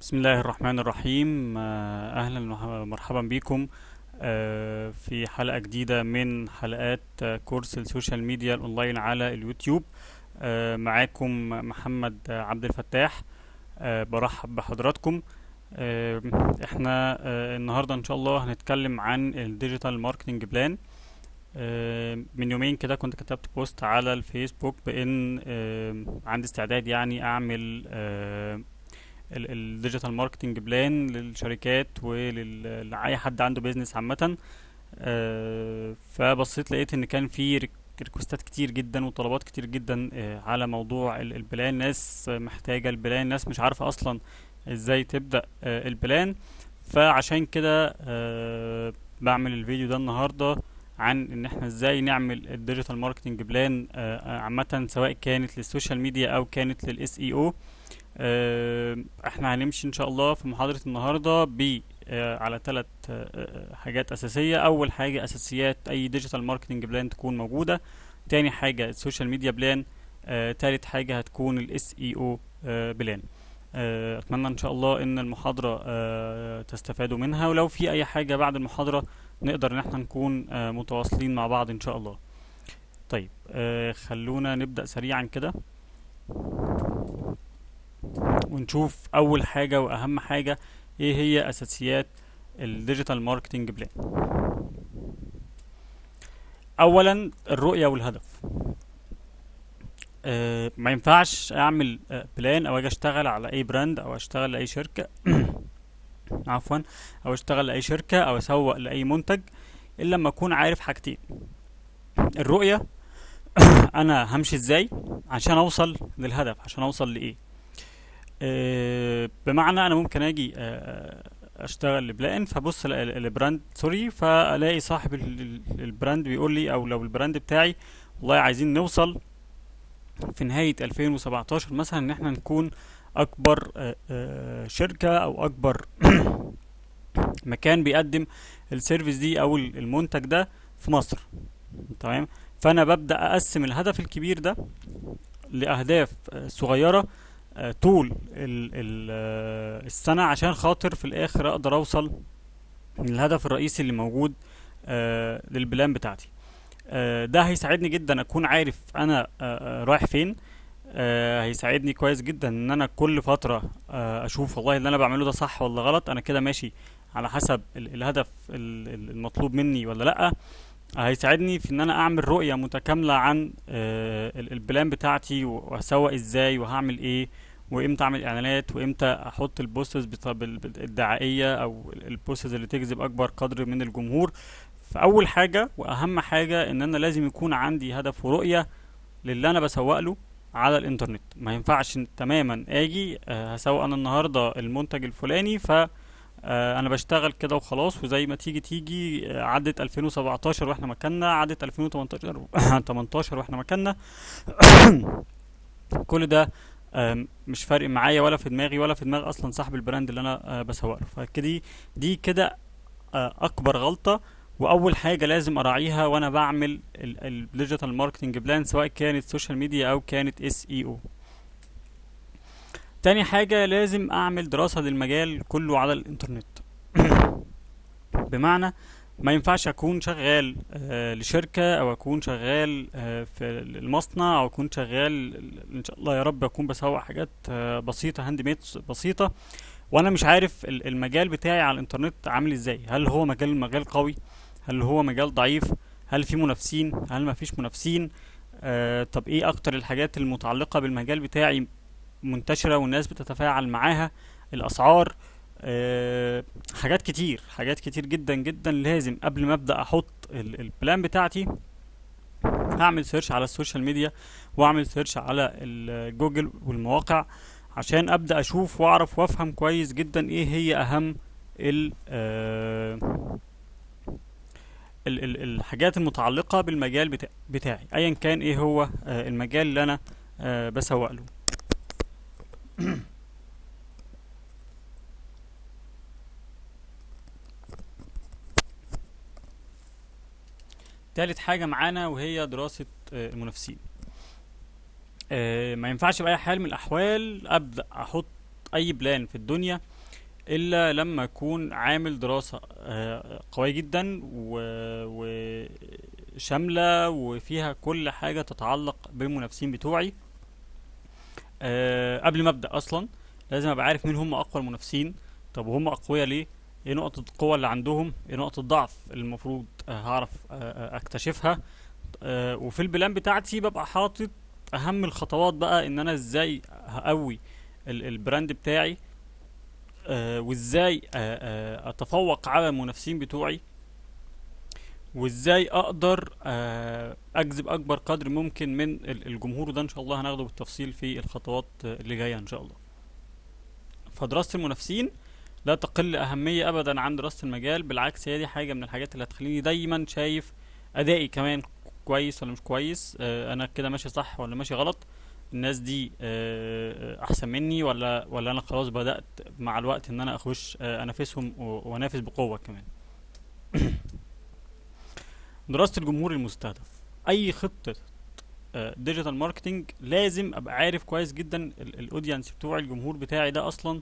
بسم الله الرحمن الرحيم. أهلا ومرحبا بكم في حلقة جديدة من حلقات كورس ال social media ال online على اليوتيوب. معاكم محمد عبد الفتاح. برحب بحضراتكم. احنا النهاردة ان شاء الله هنتكلم عن ال digital marketing plan. من يومين كده كنت كتبت post على الفيسبوك بان عندي استعداد يعني اعمل ال digital marketing plan للشركات ولأي حد عنده business عامة. فبصيت لقيت ان كان في request ات كتير جدا وطلبات كتير جدا على موضوع ال plan. ناس محتاجة ال plan، ناس مش عارفة اصلا ازاي تبدأ ال plan. فعشان كده بعمل الفيديو ده النهاردة عن ان احنا ازاي نعمل ال digital marketing plan عامة، سواء كانت لل social media او كانت لل SEO. احنا هنمشي ان شاء الله في محاضرة النهاردة على 3 حاجات اساسية. اول حاجة اساسيات اي digital marketing plan تكون موجودة، تاني حاجة ال social media plan، تالت حاجة هتكون ال SEO plan. اتمنى ان شاء الله ان المحاضرة تستفادوا منها، ولو في اي حاجة بعد المحاضرة نقدر ان احنا نكون متواصلين مع بعض ان شاء الله. طيب، خلونا نبدأ سريعا كده ونشوف اول حاجة واهم حاجة ايه هي اساسيات ال digital marketing plan. اولا الرؤية والهدف. ما ينفعش اعمل plan او اجي اشتغل على اي brand او اشتغل لاي شركة عفوا، او اشتغل لاي شركة او اسوق لاي منتج الا لما اكون عارف حاجتين: الرؤية انا همشي ازاي عشان اوصل للهدف، عشان اوصل لايه. بمعنى انا ممكن اجي اشتغل ل plan، فبص ل brand sorry، فالاقي صاحب ال brand بيقول لي، او لو ال brand بتاعي والله عايزين نوصل في نهاية 2017 مثلا ان احنا نكون اكبر شركة او اكبر مكان بيقدم ال service دي او المنتج ده في مصر. تمام، فانا ببدأ اقسم الهدف الكبير ده لاهداف صغيرة طول السنة عشان خاطر في الاخر اقدر اوصل للهدف الرئيسي اللي موجود لل plan بتاعتي. ده هيساعدني جدا اكون عارف انا رايح فين. هيساعدني كويس جدا ان انا كل فترة اشوف والله اللي انا بعمله ده صح ولا غلط، انا كده ماشي على حسب الهدف المطلوب مني ولا لا. هيساعدني في ان انا اعمل رؤية متكاملة عن ال plan بتاعتي، وهسوق ازاي وهعمل ايه وامتى اعمل اعلانات وامتى احط ال posts الدعائية او ال posts اللي تجذب اكبر قدر من الجمهور. فاول حاجة واهم حاجة ان انا لازم يكون عندي هدف ورؤية للي انا بسوق له على الانترنت. ما ينفعش تماما اجي هسوق انا النهاردة المنتج الفلاني، ف انا بشتغل كده وخلاص، وزي ما تيجي تيجي. عدت 2017 واحنا مكاننا، عدت 2018 واحنا مكاننا. كل ده مش فارق معايا ولا في دماغي ولا في دماغ اصلا صاحب ال brand اللي انا بسوق له. فكده دي كده اكبر غلطة واول حاجة لازم اراعيها وانا بعمل ال digital marketing plan، سواء كانت social media او كانت SEO. تاني حاجة لازم اعمل دراسة للمجال كله على الانترنت. بمعنى ما ينفعش اكون شغال لشركة او اكون شغال في المصنع او اكون شغال ان شاء الله يا رب اكون بسوق حاجات بسيطة، hand made بسيطة، وانا مش عارف المجال بتاعي على الانترنت عامل ازاي. هل هو مجال قوي؟ هل هو مجال ضعيف؟ هل في منافسين؟ هل ما فيش منافسين؟ طب ايه اكتر الحاجات المتعلقة بالمجال بتاعي منتشرة والناس بتتفاعل معاها؟ الاسعار، حاجات كتير، حاجات كتير جدا جدا. لازم قبل ما ابدا احط ال plan بتاعتي هعمل search على ال social media واعمل search على الجوجل والمواقع عشان ابدا اشوف واعرف وافهم كويس جدا ايه هي اهم الحاجات المتعلقة بالمجال بتاعي، ايا كان ايه هو المجال اللي انا بسوق له. تالت حاجة معانا وهي دراسة المنافسين. ما ينفعش بأي حال من الأحوال أبدأ أحط اي plan في الدنيا الا لما اكون عامل دراسة قوية جدا وشاملة وفيها كل حاجة تتعلق بالمنافسين بتوعي. قبل ما ابدا اصلا لازم ابقى عارف مين هم اقوى المنافسين، طب وهم اقوياء ليه، ايه نقطة القوة اللي عندهم، ايه نقطة الضعف اللي المفروض هعرف اكتشفها. وفي ال plan بتاعتي ببقى حاطط اهم الخطوات بقى، ان انا ازاي هقوي ال brand بتاعي، وازاي اتفوق على المنافسين بتوعي، وازاي اقدر اجذب اكبر قدر ممكن من الجمهور. وده ان شاء الله هناخده بالتفصيل في الخطوات اللي جاية ان شاء الله. فدراسه المنافسين لا تقل اهمية ابدا عن دراسة المجال، بالعكس هي دي حاجة من الحاجات اللي هتخليني دايما شايف ادائي كمان كويس ولا مش كويس، انا كده ماشي صح ولا ماشي غلط، الناس دي احسن مني ولا انا خلاص بدات مع الوقت ان انا اخش انافسهم وانافس بقوة كمان. دراسة الجمهور المستهدف، اي خطه digital marketing لازم ابقى عارف كويس جدا ال audience بتوعي، الجمهور بتاعي ده اصلا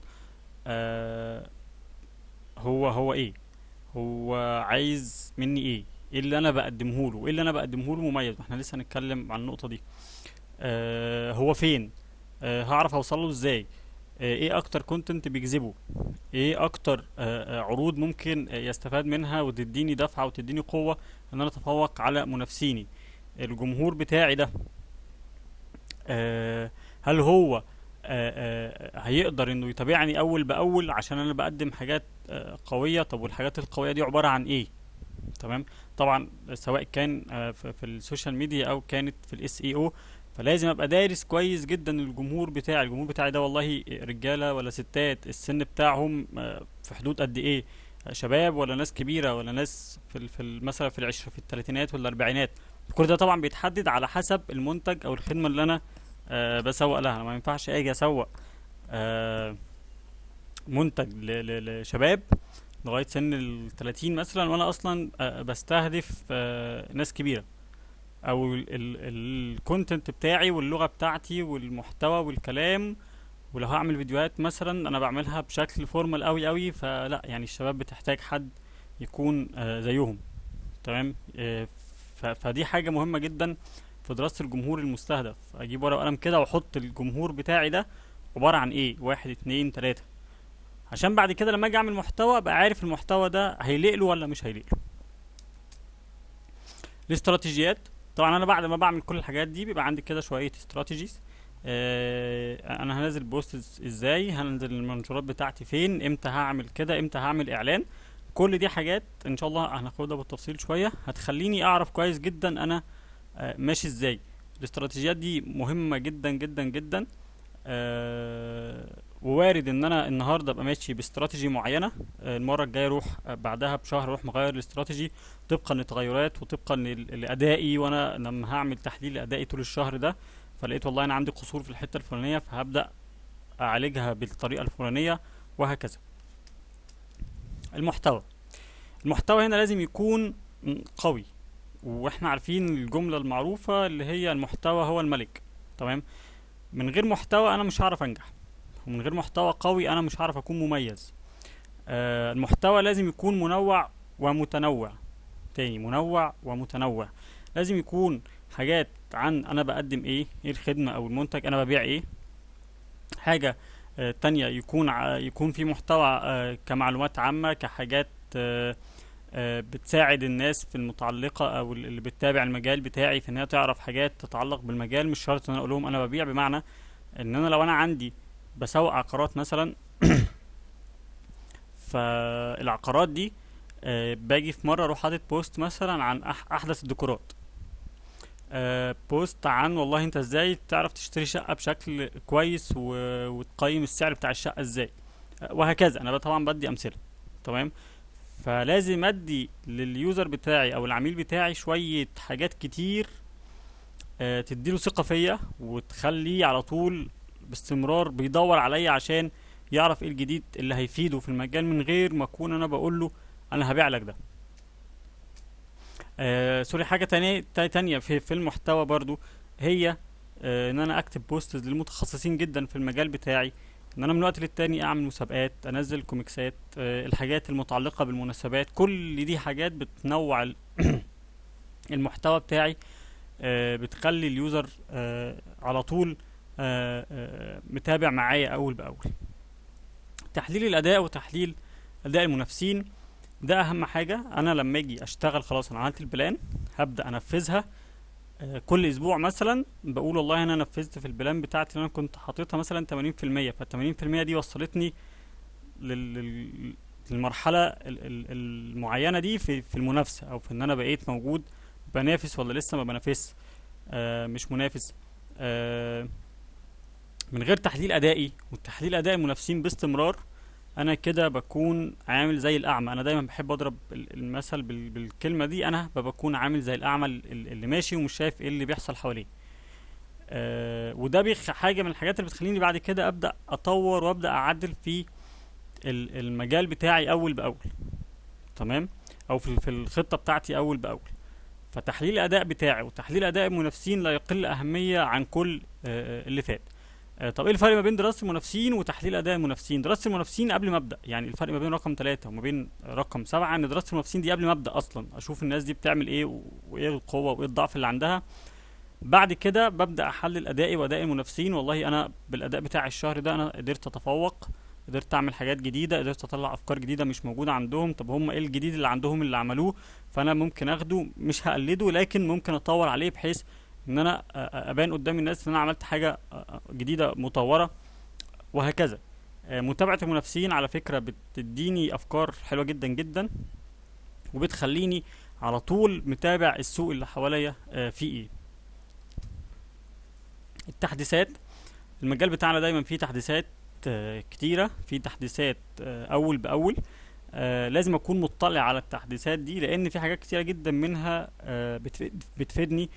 هو ايه، هو عايز مني ايه، ايه اللي انا بقدمه له، ايه اللي انا بقدمه له مميز. ما احنا لسه هنتكلم عن النقطة دي. هو فين، هعرف اوصل له ازاي، ايه اكتر content بيجذبه، ايه اكتر عروض ممكن يستفاد منها وتديني دفعه وتديني قوة ان انا اتفوق على منافسيني. الجمهور بتاعي ده هل هو هيقدر انه يتابعني اول باول عشان انا بقدم حاجات قوية؟ طب والحاجات القوية دي عبارة عن ايه؟ تمام، طبعا سواء كان في ال social media او كانت في ال SEO، فلازم ابقى دارس كويس جدا الجمهور بتاعي. الجمهور بتاعي ده والله رجاله ولا ستات، السن بتاعهم في حدود قد ايه، شباب ولا ناس كبيرة ولا ناس في مثلا في العشر في الثلاثينات ولا الاربعينات. كل ده طبعا بيتحدد على حسب المنتج او الخدمة اللي انا بسوق لها. انا ما ينفعش اجي اسوق منتج لشباب لغاية سن ال 30 مثلا وانا اصلا بستهدف ناس كبيرة، او ال content بتاعي واللغة بتاعتي والمحتوى والكلام. ولو هعمل فيديوهات مثلا انا بعملها بشكل formal قوي قوي، فلا الشباب بتحتاج حد يكون زيهم. تمام، فدي حاجة مهمة جدا في دراسة الجمهور المستهدف. اجيب ورقة وقلم كده واحط الجمهور بتاعي ده عبارة عن ايه، 1 2 3، عشان بعد كده لما اجي اعمل محتوى ابقى عارف المحتوى ده هيليق له ولا مش هيليق له. الاستراتيجيات، طبعا انا بعد ما بعمل كل الحاجات دي بيبقى عندي كده شوية strategies. انا هنزل post ازاي، هنزل المنشورات بتاعتي فين، امتى هعمل كده، امتى هعمل اعلان. كل دي حاجات ان شاء الله هناخدها بالتفصيل شوية، هتخليني اعرف كويس جدا انا ماشي ازاي. الاستراتيجيات دي مهمة جدا جدا جدا. ووارد ان انا النهارده ابقى ماشي باستراتيجي معينة، المرة الجاية اروح بعدها بشهر اروح مغير الاستراتيجي طبقا للتغيرات وطبقا لادائي. وانا لما هعمل تحليل لادائي طول الشهر ده فلقيت والله انا عندي قصور في الحتة الفلانية، فهبدا اعالجها بالطريقة الفلانية وهكذا. المحتوى هنا لازم يكون قوي، واحنا عارفين الجملة المعروفة اللي هي المحتوى هو الملك. تمام، من غير محتوى انا مش هعرف انجح، ومن غير محتوى قوي انا مش هعرف اكون مميز. المحتوى لازم يكون منوع ومتنوع. تاني، منوع ومتنوع. لازم يكون حاجات عن انا بقدم ايه، ايه الخدمة او المنتج، انا ببيع ايه. حاجة تانية يكون في محتوى كمعلومات عامة، كحاجات بتساعد الناس في المتعلقة او اللي بتتابع المجال بتاعي في انها تعرف حاجات تتعلق بالمجال. مش شرط ان انا اقول لهم انا ببيع، بمعنى ان انا لو انا عندي بسوق عقارات مثلا فالعقارات دي باجي في مرة اروح حاطط post مثلا عن احدث الديكورات، post عن والله انت ازاي تعرف تشتري شقة بشكل كويس وتقيم السعر بتاع الشقة ازاي، وهكذا. انا طبعا بدي امثلة. تمام، فلازم ادي لل user بتاعي او العميل بتاعي شوية حاجات كتير تديله ثقة فيا وتخليه على طول باستمرار بيدور عليا عشان يعرف ايه الجديد اللي هيفيده في المجال، من غير ما اكون انا بقوله انا هبيع لك ده. sorry، حاجة تانية في المحتوى برضو هي ان انا اكتب posts للمتخصصين جدا في المجال بتاعي، ان انا من وقت للتاني اعمل مسابقات، انزل كوميكسات، الحاجات المتعلقة بالمناسبات، كل دي حاجات بتنوع المحتوى بتاعي، بتخلي ال user على طول متابع معايا اول باول. تحليل الاداء وتحليل اداء المنافسين ده اهم حاجة. انا لما اجي اشتغل خلاص انا عملت ال plan، هبدا انفذها. كل اسبوع مثلا بقول والله انا نفذت في ال plan بتاعتي اللي انا كنت حاططها مثلا تمانين في المية، فالتمانين في المية دي وصلتني للمرحلة المعينة دي في المنافسة، او في ان انا بقيت موجود بنافس ولا لسه ما بنافسش، مش منافس. من غير تحليل ادائي وتحليل اداء المنافسين باستمرار انا كده بكون عامل زي الاعمى. انا دايما بحب اضرب المثل بالكلمة دي، انا بكون عامل زي الاعمى اللي ماشي ومش شايف ايه اللي بيحصل حواليه. وده حاجة من الحاجات اللي بتخليني بعد كده ابدا اطور وابدا اعدل في المجال بتاعي اول باول، تمام، او في الخطة بتاعتي اول باول. فتحليل الاداء بتاعي وتحليل اداء المنافسين لا يقل اهمية عن كل اللي فات. طب ايه الفرق ما بين دراسة المنافسين وتحليل اداء المنافسين؟ دراسة المنافسين قبل ما ابدا، يعني الفرق ما بين رقم 3 وما بين رقم 7 ان دراسة المنافسين دي قبل ما ابدا اصلا اشوف الناس دي بتعمل ايه وايه القوة وايه الضعف اللي عندها. بعد كده ببدا احلل ادائي واداء المنافسين، والله انا بالاداء بتاع الشهر ده انا قدرت اتفوق، قدرت اعمل حاجات جديدة، قدرت اطلع افكار جديدة مش موجودة عندهم. طب هم ايه الجديد اللي عندهم اللي عملوه؟ فانا ممكن اخده، مش هقلده لكن ممكن اطور عليه بحيث ان انا ابان قدام الناس ان انا عملت حاجة جديدة مطوره وهكذا. متابعه المنافسين على فكرة بتديني افكار حلوة جدا جدا، وبتخليني على طول متابع السوق اللي حواليا فيه ايه. التحديثات، المجال بتاعنا دايما فيه تحديثات كتيرة، في تحديثات اول باول. لازم اكون مطلع على التحديثات دي لان في حاجات كتيرة جدا منها بتفيدني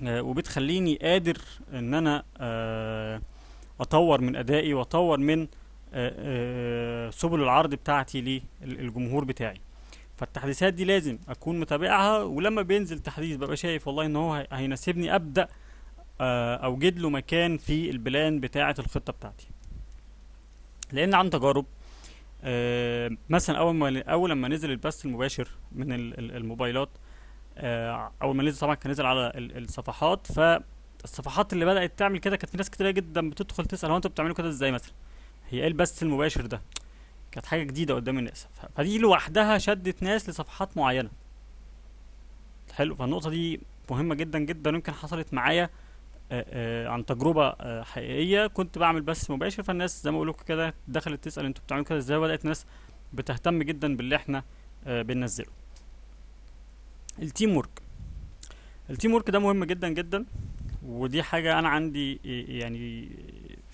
وبتخليني قادر ان انا اطور من ادائي واطور من سبل العرض بتاعتي للجمهور بتاعي. فالتحديثات دي لازم اكون متابعها، ولما بينزل تحديث ببقى شايف والله ان هو هيناسبني، ابدا، اوجد له مكان في البلان بتاعه الخطة بتاعتي. لان عن تجارب، مثلا اول لما نزل البث المباشر من الموبايلات، اول ما نزل طبعا كان نزل على الصفحات، فالصفحات اللي بدات تعمل كده كانت في ناس كتير جدا بتدخل تسال هو انتوا بتعملوا كده ازاي، مثلا هي ايه البث المباشر ده؟ كانت حاجة جديدة قدام الناس، فدي لوحدها شدت ناس لصفحات معينة. حلو، فالنقطه دي مهمة جدا جدا، يمكن حصلت معايا عن تجربه حقيقية. كنت بعمل بث مباشر، فالناس زي ما بقول لكم كده دخلت تسال انتوا بتعملوا كده ازاي، وبدات ناس بتهتم جدا باللي احنا بننزله. ال team work، ال team work ده مهم جدا جدا، ودي حاجة انا عندي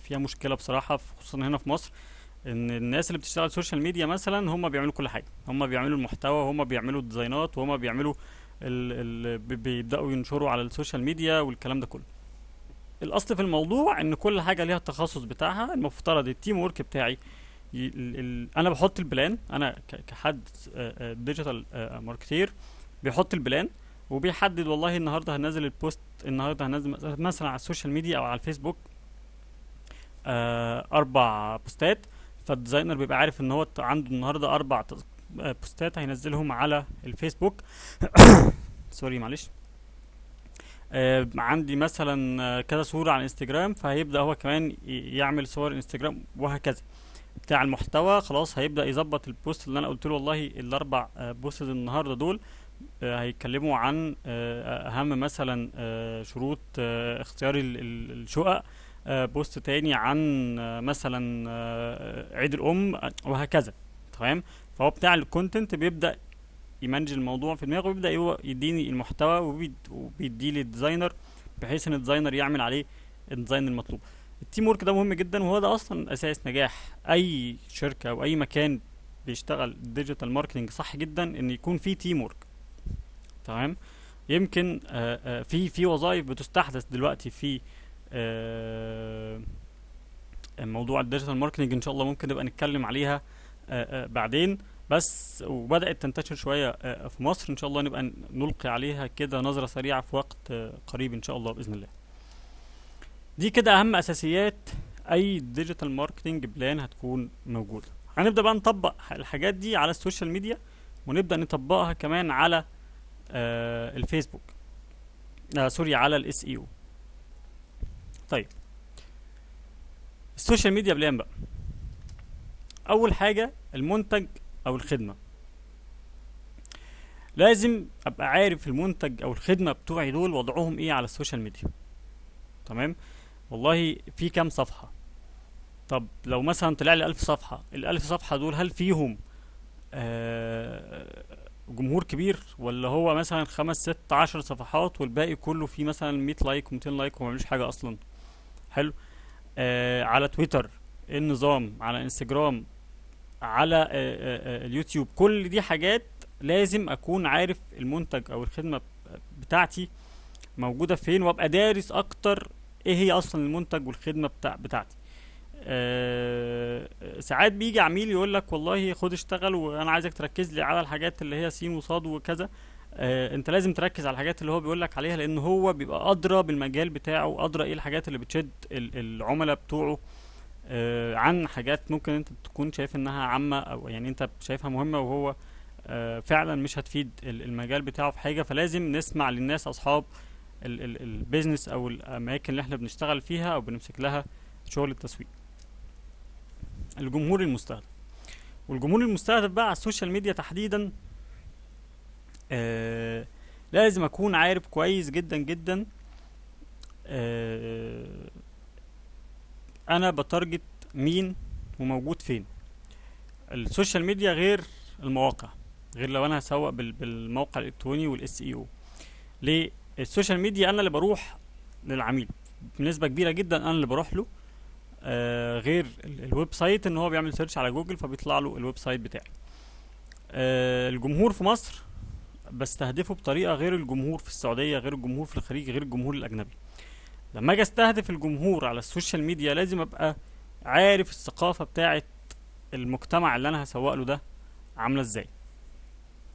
فيها مشكلة بصراحة، خصوصا هنا في مصر، ان الناس اللي بتشتغل social media مثلا هم بيعملوا كل حاجة، هم بيعملوا المحتوى، هم بيعملوا الديزاينات، وهم بيعملوا بيبداوا ينشروا على ال social media والكلام ده كله. الاصل في الموضوع ان كل حاجة ليها التخصص بتاعها. المفترض ال team work بتاعي انا بحط ال plan، انا كحد digital marketer بيحط ال plan وبيحدد والله النهارده هنزل ال post، النهارده هنزل مثلا على ال social media او على الفيسبوك 4 بوستات، فال designer بيبقى عارف ان هو عنده النهارده 4 بوستات هينزلهم على الفيسبوك. sorry معلش. عندي مثلا كذا صورة على الانستجرام، فهيبدأ هو كمان يعمل صور انستجرام وهكذا. بتاع المحتوى خلاص هيبدأ يظبط ال post اللي انا قلت له والله الاربع posts النهارده دول هيتكلموا عن اهم مثلا شروط اختيار الشقق، post تاني عن مثلا عيد الام، وهكذا. تمام، فهو بتاع ال content بيبدأ ي manage الموضوع في دماغه، ويبدأ يديني المحتوى وبيديه لل designer بحيث ان ال designer يعمل عليه ال design المطلوب. ال team work ده مهم جدا، وهو ده اصلا اساس نجاح اي شركة او اي مكان بيشتغل digital marketing صح جدا، ان يكون في team work. تمام، يمكن في وظائف بتستحدث دلوقتي في موضوع ال digital marketing، ان شاء الله ممكن نبقى نتكلم عليها بعدين، بس وبدأت تنتشر شوية في مصر، ان شاء الله نبقى نلقي عليها كده نظرة سريعة في وقت قريب ان شاء الله بإذن الله. دي كده اهم اساسيات اي digital marketing plan هتكون موجودة. هنبدا بقى نطبق الحاجات دي على ال social media، ونبدا نطبقها كمان على الفيسبوك، sorry، على ال SEO. طيب ال social media plan بقى، اول حاجة المنتج او الخدمة. لازم ابقى عارف المنتج او الخدمة بتوعي دول وضعهم ايه على ال social media. تمام، والله في كام صفحة. طب لو مثلا طلع لي 1000 صفحة، ال1000 صفحة دول هل فيهم جمهور كبير، ولا هو مثلا 5 6 10 صفحات والباقي كله فيه مثلا 100 like و200 like وما بيعملوش حاجة اصلا؟ حلو. على تويتر ايه النظام، على انستجرام، على اليوتيوب، كل دي حاجات لازم اكون عارف المنتج او الخدمة بتاعتي موجودة فين، وابقى دارس اكتر ايه هي اصلا المنتج والخدمة بتاعتي. ساعات بيجي عميل يقول لك والله خد اشتغل وانا عايزك تركز لي على الحاجات اللي هي سين وصاد وكذا. انت لازم تركز على الحاجات اللي هو بيقول لك عليها، لان هو بيبقى ادرى بالمجال بتاعه، ادرى ايه الحاجات اللي بتشد العملاء بتوعه، عن حاجات ممكن انت تكون شايف انها عامة، او يعني انت شايفها مهمة وهو فعلا مش هتفيد المجال بتاعه في حاجة. فلازم نسمع للناس اصحاب ال business او الاماكن اللي احنا بنشتغل فيها او بنمسك لها شغل التسويق. الجمهور المستهدف، والجمهور المستهدف بقى على ال social media تحديدا، لازم اكون عارف كويس جدا جدا، انا ب target مين وموجود فين. ال social media غير المواقع، غير لو انا هسوق بالموقع الالكتروني وال SEO. ليه؟ ال social media انا اللي بروح للعميل بنسبة كبيرة جدا، انا اللي بروح له، غير ال website ان هو بيعمل search على جوجل فبيطلع له ال website بتاعي. الجمهور في مصر بستهدفه بطريقة غير الجمهور في السعودية، غير الجمهور في الخليج، غير الجمهور الاجنبي. لما اجي استهدف الجمهور على ال social media لازم ابقى عارف الثقافة بتاعه المجتمع اللي انا هسوق له ده عامله ازاي.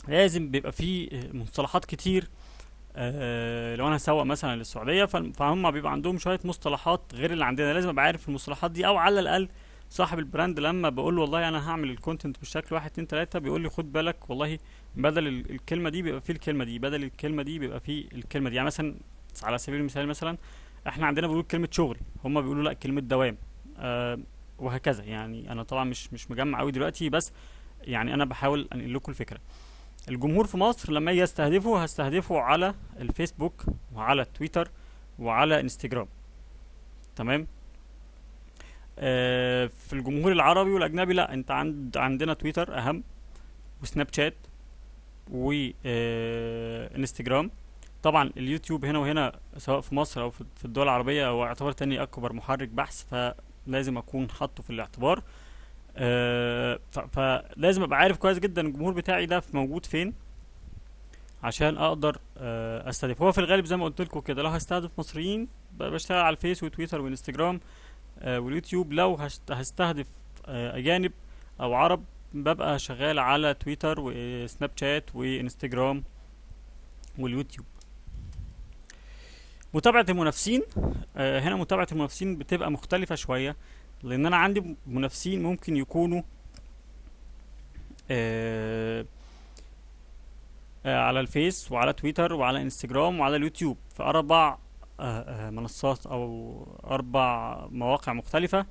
لازم بيبقى فيه مصطلحات كتير. لو انا هسوق مثلا للسعودية فهم بيبقى عندهم شوية مصطلحات غير اللي عندنا، لازم ابقى عارف المصطلحات دي، او على الاقل صاحب ال brand لما بقول له والله انا هعمل ال content بالشكل 1 2 3 بيقول لي خد بالك والله بدل الكلمة دي بيبقى فيه الكلمة دي، بدل الكلمة دي بيبقى فيه الكلمة دي. يعني مثلا على سبيل المثال، مثلا احنا عندنا بنقول كلمة شغل، هم بيقولوا لا كلمة دوام، وهكذا. يعني انا طبعا مش مجمع قوي دلوقتي، بس يعني انا بحاول انقل لكم الفكرة. الجمهور في مصر لما اجي استهدفه هستهدفه على الفيسبوك وعلى تويتر وعلى انستجرام. تمام. في الجمهور العربي والاجنبي لا، انت عندنا تويتر اهم، وسناب شات، وانستجرام. طبعا اليوتيوب هنا وهنا سواء في مصر او في الدول العربية هو يعتبر تاني اكبر محرك بحث، فلازم اكون حاطه في الاعتبار. فلازم ابقى عارف كويس جدا الجمهور بتاعي ده موجود فين عشان اقدر استهدف. هو في الغالب زي ما قلت لكم كده، لو هستهدف مصريين بشتغل على الفيس وتويتر وانستجرام واليوتيوب. لو هستهدف اجانب او عرب ببقى شغال على تويتر وسناب شات وانستجرام واليوتيوب. متابعة المنافسين، هنا متابعة المنافسين بتبقى مختلفة شوية، لان انا عندي منافسين ممكن يكونوا على الفيس وعلى تويتر وعلى انستجرام وعلى اليوتيوب، في 4 منصات او 4 مواقع مختلفة.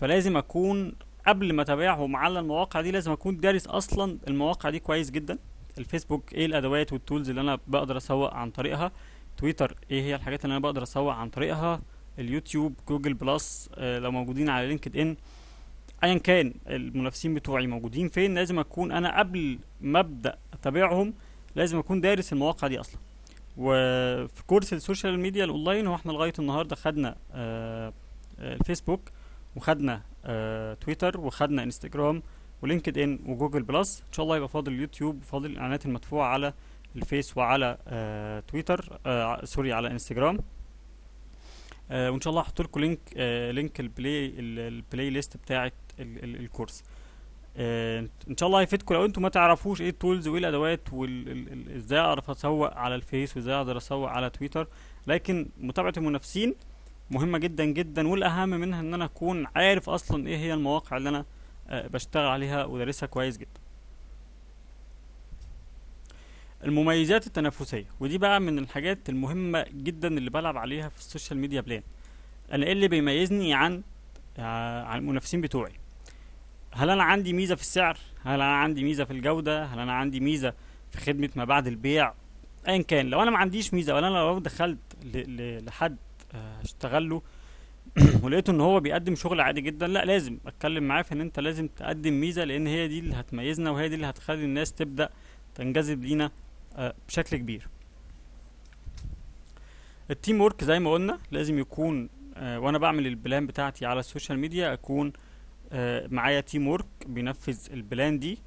فلازم اكون قبل ما اتابعهم على المواقع دي لازم اكون دارس اصلا المواقع دي كويس جدا. الفيسبوك ايه الادوات وال tools اللي انا بقدر اسوق عن طريقها، تويتر ايه هي الحاجات اللي انا بقدر اسوق عن طريقها، اليوتيوب، جوجل بلس، لو موجودين على لينكد ان، ايا كان المنافسين بتوعي موجودين فين، لازم اكون انا قبل ما ابدا اتابعهم لازم اكون دارس المواقع دي اصلا. وفي كورس ال social media ال online هو احنا لغاية النهارده خدنا الفيسبوك، وخدنا تويتر، وخدنا انستجرام، ولينكد ان، وجوجل بلس. ان شاء الله يبقى فاضل اليوتيوب وفاضل الاعلانات المدفوعه على الفيس وعلى تويتر، sorry على انستجرام. وان شاء الله هحط لكم link ال playlist بتاعه الكورس. ان شاء الله هيفيدكم لو انتم ما تعرفوش ايه ال tools وايه الادوات وازاي اعرف اسوق على الفيس وازاي اقدر اسوق على تويتر. لكن متابعه المنافسين مهمة جدا جدا، والاهم منها ان انا اكون عارف اصلا ايه هي المواقع اللي انا بشتغل عليها ودارسها كويس جدا. المميزات التنافسية، ودي بقى من الحاجات المهمة جدا اللي بلعب عليها في ال social media plan. انا ايه اللي بيميزني عن المنافسين بتوعي؟ هل انا عندي ميزة في السعر؟ هل انا عندي ميزة في الجودة؟ هل انا عندي ميزة في خدمة ما بعد البيع؟ ايا كان، لو انا ما عنديش ميزة، ولا انا لو دخلت لحد اشتغل له ولقيته ان هو بيقدم شغل عادي جدا، لا لازم اتكلم معاه في ان انت لازم تقدم ميزة، لان هي دي اللي هتميزنا وهي دي اللي هتخلي الناس تبدا تنجذب لينا بشكل كبير. ال teamwork زي ما قلنا لازم يكون وانا بعمل ال plan بتاعتي على ال social media اكون معايا teamwork بينفذ ال plan دي.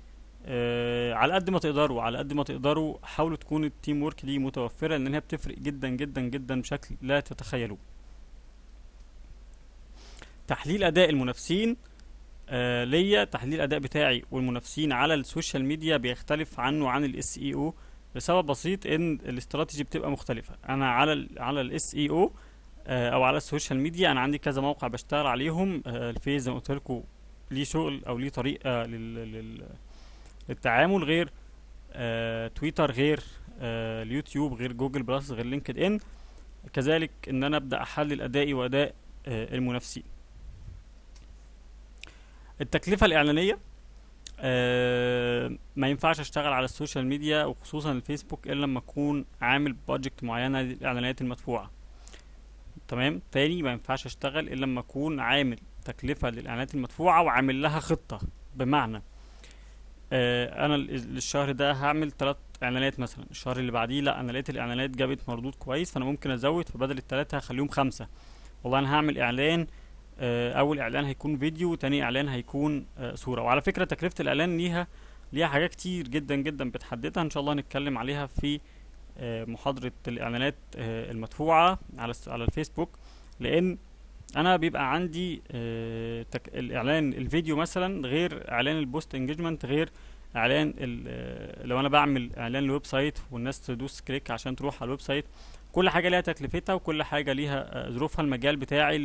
على قد ما تقدروا، على قد ما تقدروا حاولوا تكون ال teamwork دي متوفرة، لان هي بتفرق جدا جدا جدا بشكل لا تتخيلوه. تحليل اداء المنافسين، ليا تحليل اداء بتاعي والمنافسين على ال social media بيختلف عنه عن ال SEO لسبب بسيط، ان الاستراتيجي بتبقى مختلفة. انا على ال SEO او على ال social media انا عندي كذا موقع بشتغل عليهم. الفيس زي ما قلت لكم ليه شغل او ليه طريقه للتعامل، غير تويتر، غير اليوتيوب، غير جوجل بلس، غير لينكد ان. كذلك ان انا ابدا احلل ادائي واداء المنافسين. التكلفة الاعلانية، ما ينفعش اشتغل على ال social media وخصوصا الفيسبوك الا لما اكون عامل budget معينة للاعلانات المدفوعه. تمام، تاني ما ينفعش اشتغل الا لما اكون عامل تكلفة للاعلانات المدفوعه وعامل لها خطه. بمعنى انا الشهر ده هعمل 3 اعلانات مثلا، الشهر اللي بعديه لا انا لقيت الاعلانات جابت مردود كويس فانا ممكن ازود، فبدل ال3 هخليهم 5. والله انا هعمل اعلان، اول اعلان هيكون فيديو، تاني اعلان هيكون صورة. وعلى فكرة تكلفة الاعلان ليها حاجات كتير جدا جدا بتحددها، ان شاء الله هنتكلم عليها في محاضرة الاعلانات المدفوعة على الفيسبوك. لان انا بيبقى عندي الاعلان الفيديو مثلا غير اعلان ال post engagement، غير اعلان لو انا بعمل اعلان ال website والناس تدوس click عشان تروح على ال website. كل حاجة ليها تكلفتها وكل حاجة ليها ظروفها، المجال بتاعي،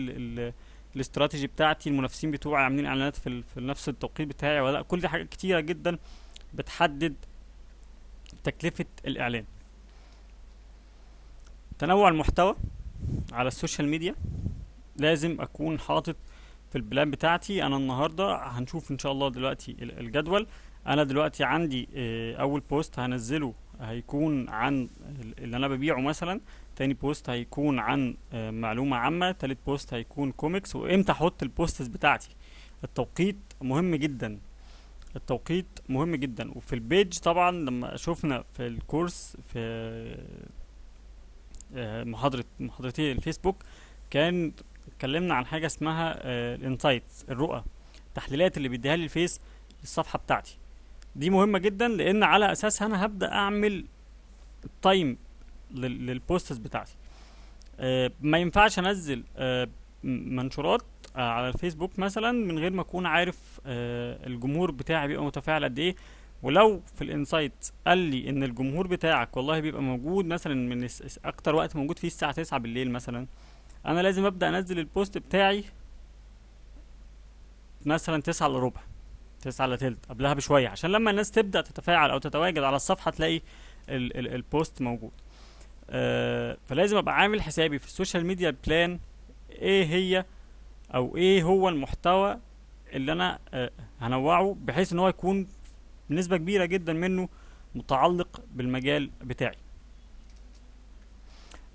الاستراتيجي بتاعتي، المنافسين بتوعي عاملين اعلانات في نفس التوقيت بتاعي ولا لا. كل دي حاجات كتيرة جدا بتحدد تكلفة الاعلان. تنوع المحتوى على ال social media لازم اكون حاطط في ال plan بتاعتي. انا النهارده هنشوف ان شاء الله دلوقتي الجدول. انا دلوقتي عندي اول post هنزله هيكون عن اللي انا ببيعه مثلا، تاني post هيكون عن معلومة عامة، تالت post هيكون كوميكس. وامتى احط ال posts بتاعتي؟ التوقيت مهم جدا، التوقيت مهم جدا. وفي ال page طبعا لما شفنا في الكورس في محاضرتي الفيسبوك كان اتكلمنا عن حاجة اسمها ال insights، الرؤى، التحليلات اللي بيديها لي الفيس للصفحة بتاعتي. دي مهمة جدا لان على اساسها انا هبدأ اعمل time لل posts بتاعتي. ما ينفعش انزل منشورات على الفيسبوك مثلا من غير ما اكون عارف الجمهور بتاعي بيبقى متفاعل قد ايه. ولو في ال insight قال لي ان الجمهور بتاعك والله بيبقى موجود مثلا من اكتر وقت موجود فيه الساعة 9 بالليل مثلا، انا لازم ابدا انزل ال post بتاعي مثلا 8:45، 8:45، قبلها بشوية، عشان لما الناس تبدا تتفاعل او تتواجد على الصفحة تلاقي ال post موجود. فلازم ابقى عامل حسابي في ال social media plan ايه هي او ايه هو المحتوى اللي انا هنوعه، بحيث ان هو يكون بنسبة كبيرة جدا منه متعلق بالمجال بتاعي.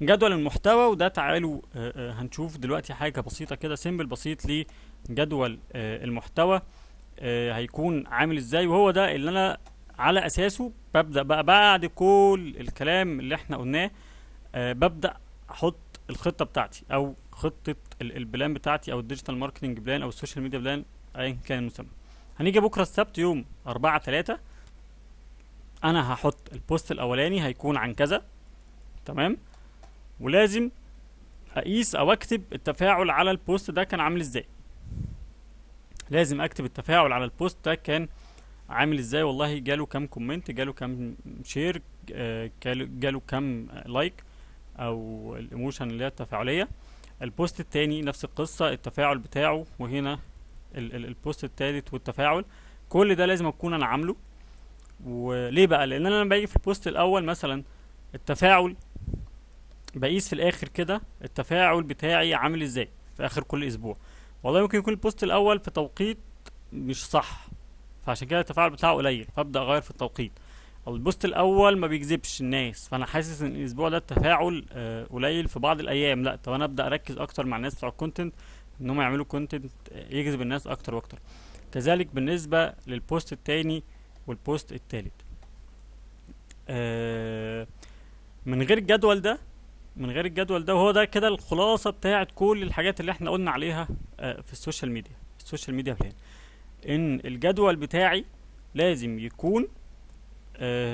جدول المحتوى، وده تعالوا هنشوف دلوقتي حاجة بسيطة كده، simple بسيط لجدول المحتوى هيكون عامل ازاي، وهو ده اللي انا على اساسه ببدأ بقى بعد كل الكلام اللي احنا قلناه. ببدأ احط الخطة بتاعتي او خطة ال plan بتاعتي او ال digital marketing plan او ال social media plan ايا كان المسمى. هنيجي بكرة السبت يوم 4/3، انا هحط ال post الاولاني هيكون عن كذا، تمام، ولازم اقيس او اكتب التفاعل على ال post ده كان عامل ازاي. لازم اكتب التفاعل على ال post ده كان عامل ازاي، والله جاله كام comment، جاله كام share، جاله كام like او ال emotion اللي هي التفاعليه. ال post التاني نفس القصة، التفاعل بتاعه، وهنا ال post التالت والتفاعل. كل ده لازم اكون انا عامله. وليه بقى؟ لان انا لما باجي في ال post الاول مثلا التفاعل بقيس في الاخر كده التفاعل بتاعي عامل ازاي في اخر كل اسبوع. والله ممكن يكون ال post الاول في توقيت مش صح، فعشان كده التفاعل بتاعه قليل، فابدا اغير في التوقيت. او ال post الاول ما بيجذبش الناس، فانا حاسس ان الاسبوع ده التفاعل قليل في بعض الايام، لا طب انا ابدا اركز اكتر مع الناس بتوع ال content ان هم يعملوا content يجذب الناس اكتر واكتر. كذلك بالنسبة لل post التاني وال post التالت. من غير الجدول ده، من غير الجدول ده، وهو ده كده الخلاصة بتاعت كل الحاجات اللي احنا قلنا عليها في ال social media، ال social media plan، ان الجدول بتاعي لازم يكون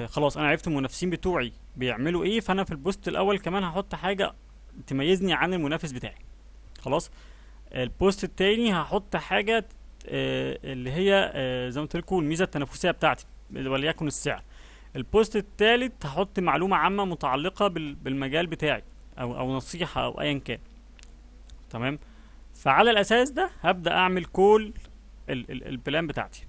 خلاص انا عرفت المنافسين بتوعي بيعملوا ايه، فانا في ال post الاول كمان هحط حاجة تميزني عن المنافس بتاعي. خلاص ال post التاني هحط حاجة اللي هي زي ما قلت لكم الميزة التنافسية بتاعتي وليكن السعر. ال post التالت هحط معلومة عامة متعلقه بالمجال بتاعي او نصيحة او ايا كان. تمام، فعلى الاساس ده هبدا اعمل كل ال plan بتاعتي.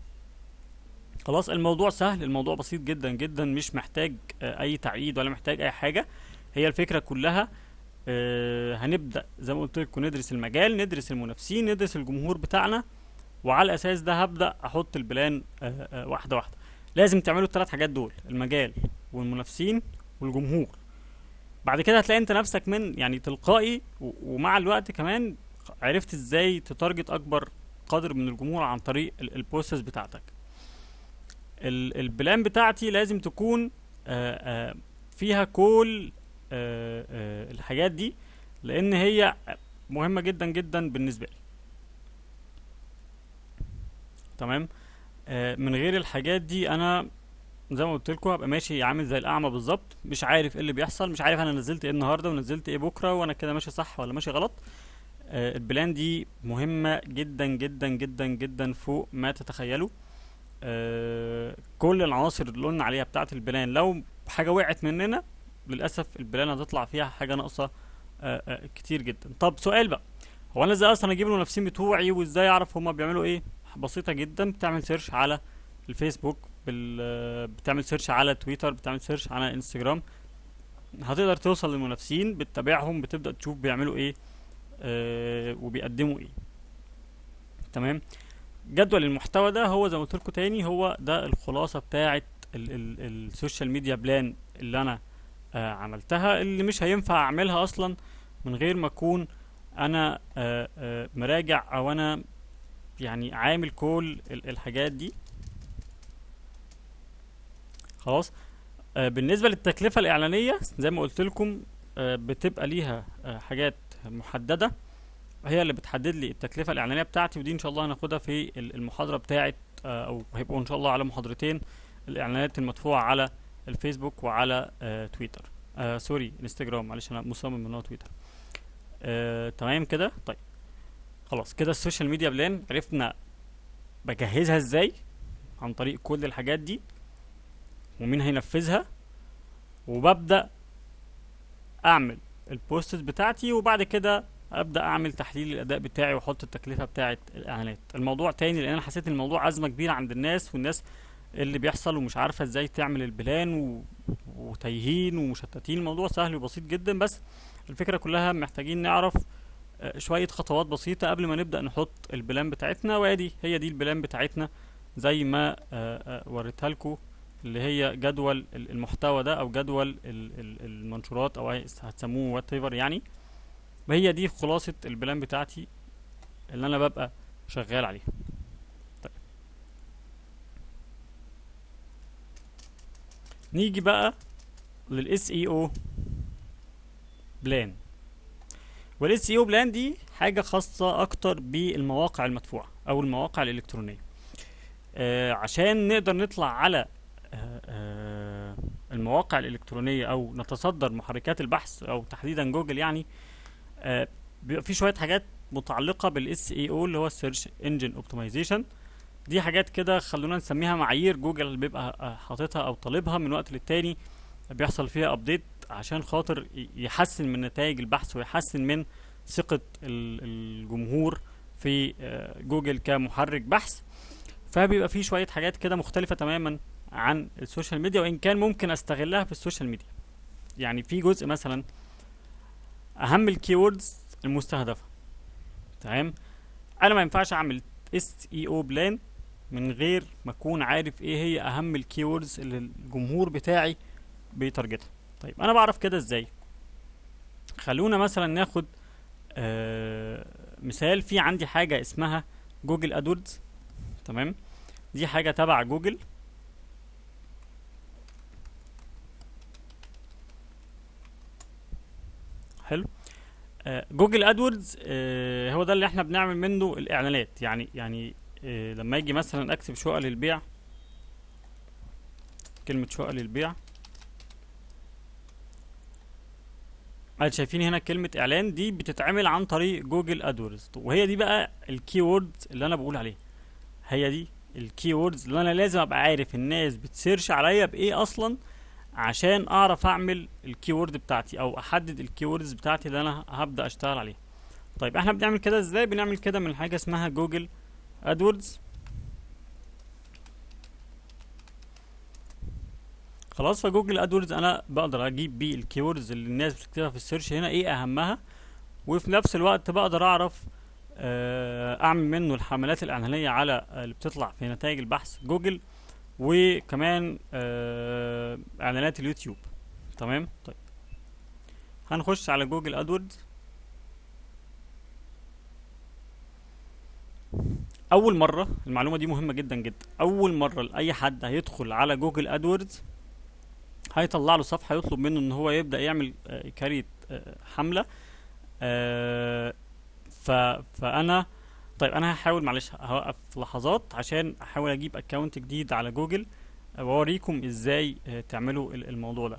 خلاص الموضوع سهل، الموضوع بسيط جدا جدا، مش محتاج اي تعقيد ولا محتاج اي حاجة. هي الفكرة كلها هنبدا زي ما قلت لكم ندرس المجال، ندرس المنافسين، ندرس الجمهور بتاعنا، وعلى الاساس ده هبدا احط ال plan واحدة واحدة. لازم تعملوا الثلاث حاجات دول، المجال والمنافسين والجمهور. بعد كده هتلاقي انت نفسك من يعني تلقائي ومع الوقت كمان عرفت ازاي ت target اكبر قدر من الجمهور عن طريق ال posts بتاعتك. ال plan بتاعتي لازم تكون فيها كل الحاجات دي، لان هي مهمة جدا جدا بالنسبة لي. تمام، من غير الحاجات دي انا زي ما قلت لكم هبقى ماشي عامل زي الاعمى بالظبط، مش عارف ايه اللي بيحصل، مش عارف انا نزلت ايه النهارده ونزلت ايه بكره، وانا كده ماشي صح ولا ماشي غلط. ال plan دي مهمة جدا جدا جدا جدا فوق ما تتخيلوا. كل العناصر اللي قلنا عليها بتاعه ال plan لو حاجة وقعت مننا للاسف ال plan هتطلع فيها حاجة ناقصه كتير جدا. طب سؤال بقى، هو انا ازاي اصلا اجيب المنافسين بتوعي وازاي اعرف هما بيعملوا ايه؟ بسيطة جدا، بتعمل search على الفيسبوك، بتعمل search على تويتر، بتعمل search على انستجرام، هتقدر توصل للمنافسين، بتتابعهم، بتبدا تشوف بيعملوا ايه وبيقدموا ايه. تمام، جدول المحتوى ده هو زي ما قلت لكم تاني هو ده الخلاصة بتاعه ال social media plan اللي انا عملتها، اللي مش هينفع اعملها اصلا من غير ما اكون انا مراجع او انا يعني عامل كل الحاجات دي. خلاص، بالنسبة للتكلفه الاعلانية زي ما قلت لكم بتبقى ليها حاجات محددة هي اللي بتحدد لي التكلفة الاعلانية بتاعتي، ودي ان شاء الله هناخدها في المحاضرة بتاعه، او هيبقوا ان شاء الله على محاضرتين، الاعلانات المدفوعه على الفيسبوك وعلى تويتر، sorry انستجرام، معلش انا مصمم ان هو تويتر. تمام كده. طيب خلاص كده ال social media plan عرفنا بجهزها ازاي عن طريق كل الحاجات دي ومين هينفذها، وببدأ اعمل ال posts بتاعتي، وبعد كده ابدأ اعمل تحليل الاداء بتاعي واحط التكلفة بتاعت الاعلانات. الموضوع تاني لان انا حسيت ان الموضوع ازمة كبيرة عند الناس، والناس اللي بيحصل ومش عارفة ازاي تعمل ال plan وتايهين ومشتتين. الموضوع سهل وبسيط جدا، بس الفكرة كلها محتاجين نعرف شوية خطوات بسيطة قبل ما نبدأ نحط ال plan بتاعتنا. وادي هي دي ال plan بتاعتنا زي ما وريتها لكم، اللي هي جدول المحتوى ده او جدول المنشورات او هتسموه whatever يعني. هي دي خلاصة ال plan بتاعتي اللي انا ببقى شغال عليها. طيب نيجي بقى لل SEO plan. وال SEO plan دي حاجة خاصة اكتر بالمواقع المدفوعة او المواقع الالكترونية، عشان نقدر نطلع على المواقع الالكترونية او نتصدر محركات البحث او تحديدا جوجل يعني. بيبقى في شوية حاجات متعلقة بال SEO اللي هو ال search engine optimization. دي حاجات كده خلونا نسميها معايير جوجل اللي بيبقى حاططها او طالبها من وقت للتاني، بيحصل فيها update عشان خاطر يحسن من نتائج البحث ويحسن من ثقة الجمهور في جوجل كمحرك بحث. فبيبقى فيه شوية حاجات كده مختلفة تماما عن ال social media، وإن كان ممكن استغلها في ال social media. يعني في جزء مثلا اهم ال keywords المستهدفة، تمام. انا ما ينفعش اعمل SEO plan من غير ما اكون عارف ايه هي اهم ال keywords اللي الجمهور بتاعي بي target ها. طيب انا بعرف كده ازاي؟ خلونا مثلا ناخد مثال. في عندي حاجة اسمها Google AdWords، تمام. دي حاجة تبع جوجل، حلو. Google AdWords هو ده اللي احنا بنعمل منه الاعلانات. يعني لما اجي مثلا اكتب شقق للبيع، كلمة شقق للبيع، شايفين هنا كلمة اعلان دي بتتعمل عن طريق Google AdWords، وهي دي بقى ال keywords اللي انا بقول عليها. هي دي ال keywords اللي انا لازم ابقى عارف الناس بت search عليا بايه اصلا عشان اعرف اعمل ال keyword بتاعتي او احدد ال keywords بتاعتي اللي انا هبدا اشتغل عليها. طيب احنا بنعمل كده ازاي؟ بنعمل كده من حاجة اسمها Google AdWords. خلاص، ف Google AdWords انا بقدر اجيب بيه ال keywords اللي الناس بتكتبها في ال search هنا ايه اهمها، وفي نفس الوقت بقدر اعرف اعمل منه الحملات الاعلانية على اللي بتطلع في نتائج البحث جوجل، وكمان اعلانات اليوتيوب، تمام. طيب هنخش على Google AdWords. اول مرة، المعلومة دي مهمة جدا جدا، اول مرة لاي حد هيدخل على Google AdWords هيطلع له صفحة يطلب منه ان هو يبدا يعمل create حمله. فانا طيب انا هحاول، معلش هوقف لحظات عشان احاول اجيب account جديد على جوجل واوريكم ازاي تعملوا الموضوع ده.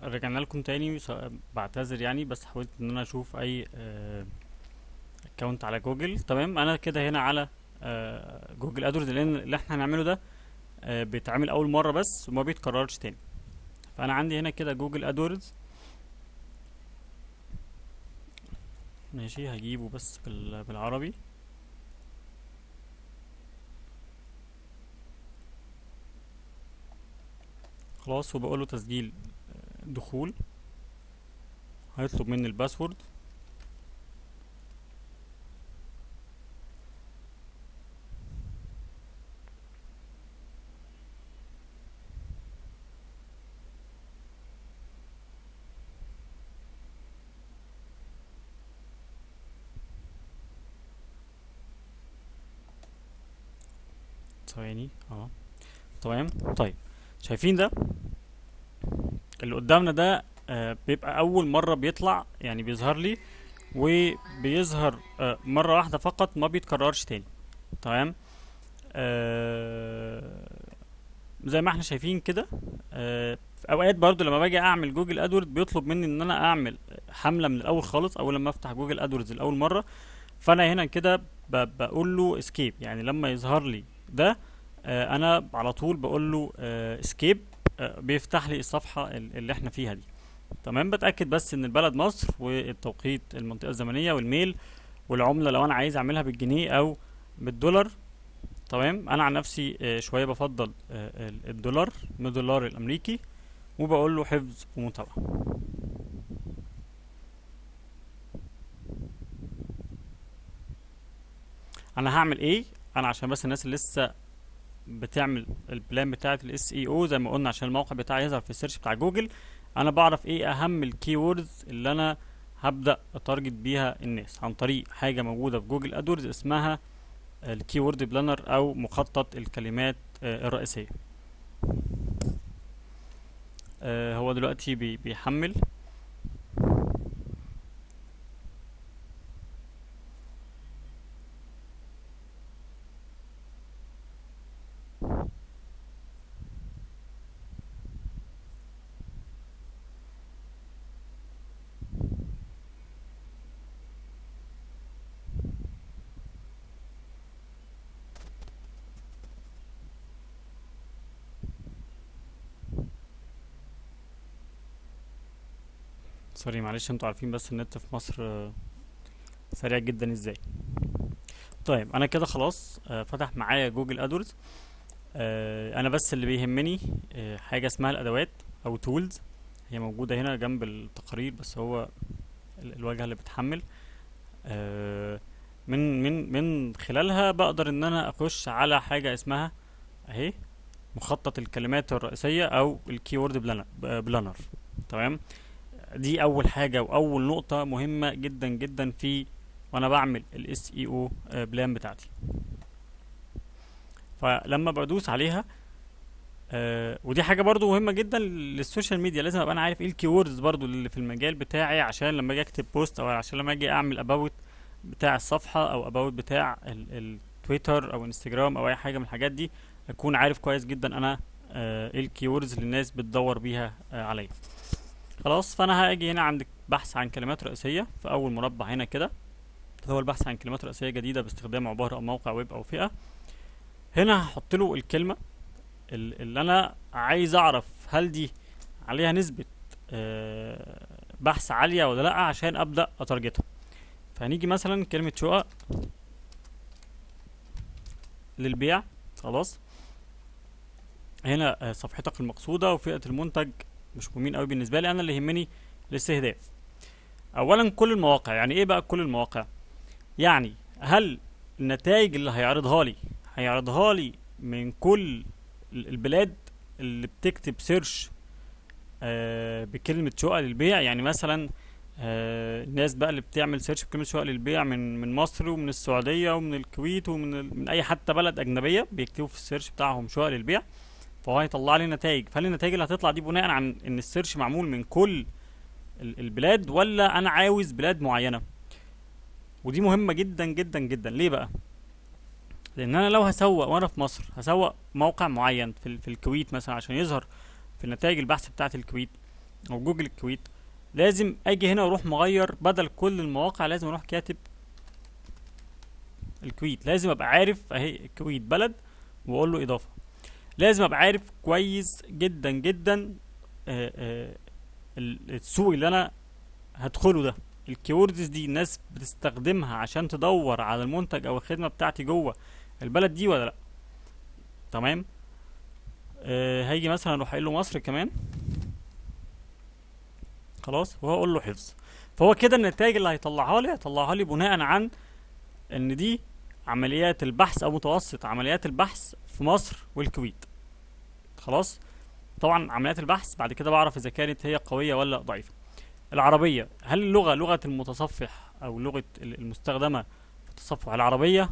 رجعنا لكم تاني، بعتذر يعني، بس حاولت ان انا اشوف اي account على جوجل. تمام، انا كده هنا على Google AdWords، لان اللي احنا هنعمله ده بيتعمل اول مرة بس وما بيتكررش تاني. فانا عندي هنا كده Google AdWords، ماشي، هجيبه بس بالعربي. خلاص، وبقول له تسجيل دخول، هيطلب مني ال password. ثواني، تمام. طيب شايفين ده اللي قدامنا ده، بيبقى اول مرة بيطلع، يعني بيظهر لي وبيظهر مرة واحدة فقط، ما بيتكررش تاني. تمام، زي ما احنا شايفين كده. في اوقات برضو لما باجي اعمل Google AdWords بيطلب مني ان انا اعمل حملة من الاول خالص، اول لما افتح Google AdWords لاول مرة. فانا هنا كده بقول له skip، يعني لما يظهر لي ده، انا على طول بقول له skip، بيفتح لي الصفحة اللي احنا فيها دي. تمام، بتأكد بس ان البلد مصر والتوقيت، المنطقة الزمنية، وال mail، والعملة لو انا عايز اعملها بالجنيه او بالدولار. تمام، انا عن نفسي شوية بفضل الدولار، من الدولار الامريكي، وبقول له حفظ ومتابعة. انا هعمل ايه؟ انا عشان بس الناس اللي لسه بتعمل ال plan بتاعه ال SEO زي ما قلنا، عشان الموقع بتاعي يظهر في ال search بتاع جوجل، انا بعرف ايه اهم ال keywords اللي انا هبدا ا target بيها الناس عن طريق حاجة موجودة في Google AdWords اسمها ال keyword planner او مخطط الكلمات الرئيسية. هو دلوقتي بيحمل. sorry معلش، انتوا عارفين بس النت في مصر سريع جدا ازاي. طيب انا كده خلاص، فتح معايا Google AdWords. انا بس اللي بيهمني حاجة اسمها الادوات او tools، هي موجودة هنا جنب التقارير، بس هو الواجهة اللي بتحمل. من خلالها بقدر ان انا اخش على حاجة اسمها اهي مخطط الكلمات الرئيسية او ال keyword planner. تمام، دي اول حاجة واول نقطة مهمة جدا جدا في وانا بعمل ال SEO plan بتاعتي. فلما بدوس عليها، ودي حاجة برضو مهمة جدا لل social media، لازم ابقى انا عارف ايه ال keywords برضو اللي في المجال بتاعي، عشان لما اجي اكتب post او عشان لما اجي اعمل about بتاع الصفحة او about بتاع التويتر او انستجرام او اي حاجة من الحاجات دي، اكون عارف كويس جدا انا ايه ال keywords اللي الناس بتدور بيها عليا. خلاص، فانا هاجي هنا عند بحث عن كلمات رئيسية في اول مربع هنا كده، هو البحث عن كلمات رئيسية جديدة باستخدام عبارة او موقع ويب او فئة. هنا هحط له الكلمة اللي انا عايز اعرف هل دي عليها نسبة بحث عالية ولا لا، عشان ابدأ اتارجتها. فهنيجي مثلا كلمة شقق للبيع. خلاص، هنا صفحتك المقصودة وفئة المنتج مش مهمين قوي بالنسبة لي، انا اللي يهمني الاستهداف. اولا كل المواقع. يعني ايه بقى كل المواقع؟ يعني هل النتائج اللي هيعرضها لي هيعرضها لي من كل البلاد اللي بتكتب search بكلمة شقق للبيع؟ يعني مثلا الناس بقى اللي بتعمل search بكلمة شقق للبيع من مصر ومن السعودية ومن الكويت ومن اي حتى بلد اجنبية، بيكتبوا في ال search بتاعهم شقق للبيع، فهو هيطلع لي نتائج. فهل النتائج اللي هتطلع دي بناء عن ان ال search معمول من كل البلاد، ولا انا عاوز بلاد معينة؟ ودي مهمة جدا جدا جدا. ليه بقى؟ لان انا لو هسوق وانا في مصر، هسوق موقع معين في الكويت مثلا عشان يظهر في نتائج البحث بتاعة الكويت او جوجل الكويت، لازم اجي هنا واروح مغير بدل كل المواقع لازم اروح كاتب الكويت. لازم ابقى عارف اهي الكويت بلد واقول له اضافة. لازم ابقى عارف كويس جدا جدا، السوق اللي انا هدخله ده، ال keywords دي الناس بتستخدمها عشان تدور على المنتج او الخدمة بتاعتي جوه البلد دي ولا لا. تمام، هيجي مثلا اروح قايل له مصر كمان، خلاص، وهقول له حفظ. فهو كده النتائج اللي هيطلعها لي هيطلعها لي بناء عن ان دي عمليات البحث او متوسط عمليات البحث في مصر والكويت. خلاص، طبعا عمليات البحث بعد كده بعرف اذا كانت هي قوية ولا ضعيفة. العربية، هل اللغة لغة المتصفح او لغة المستخدمة في التصفح العربية،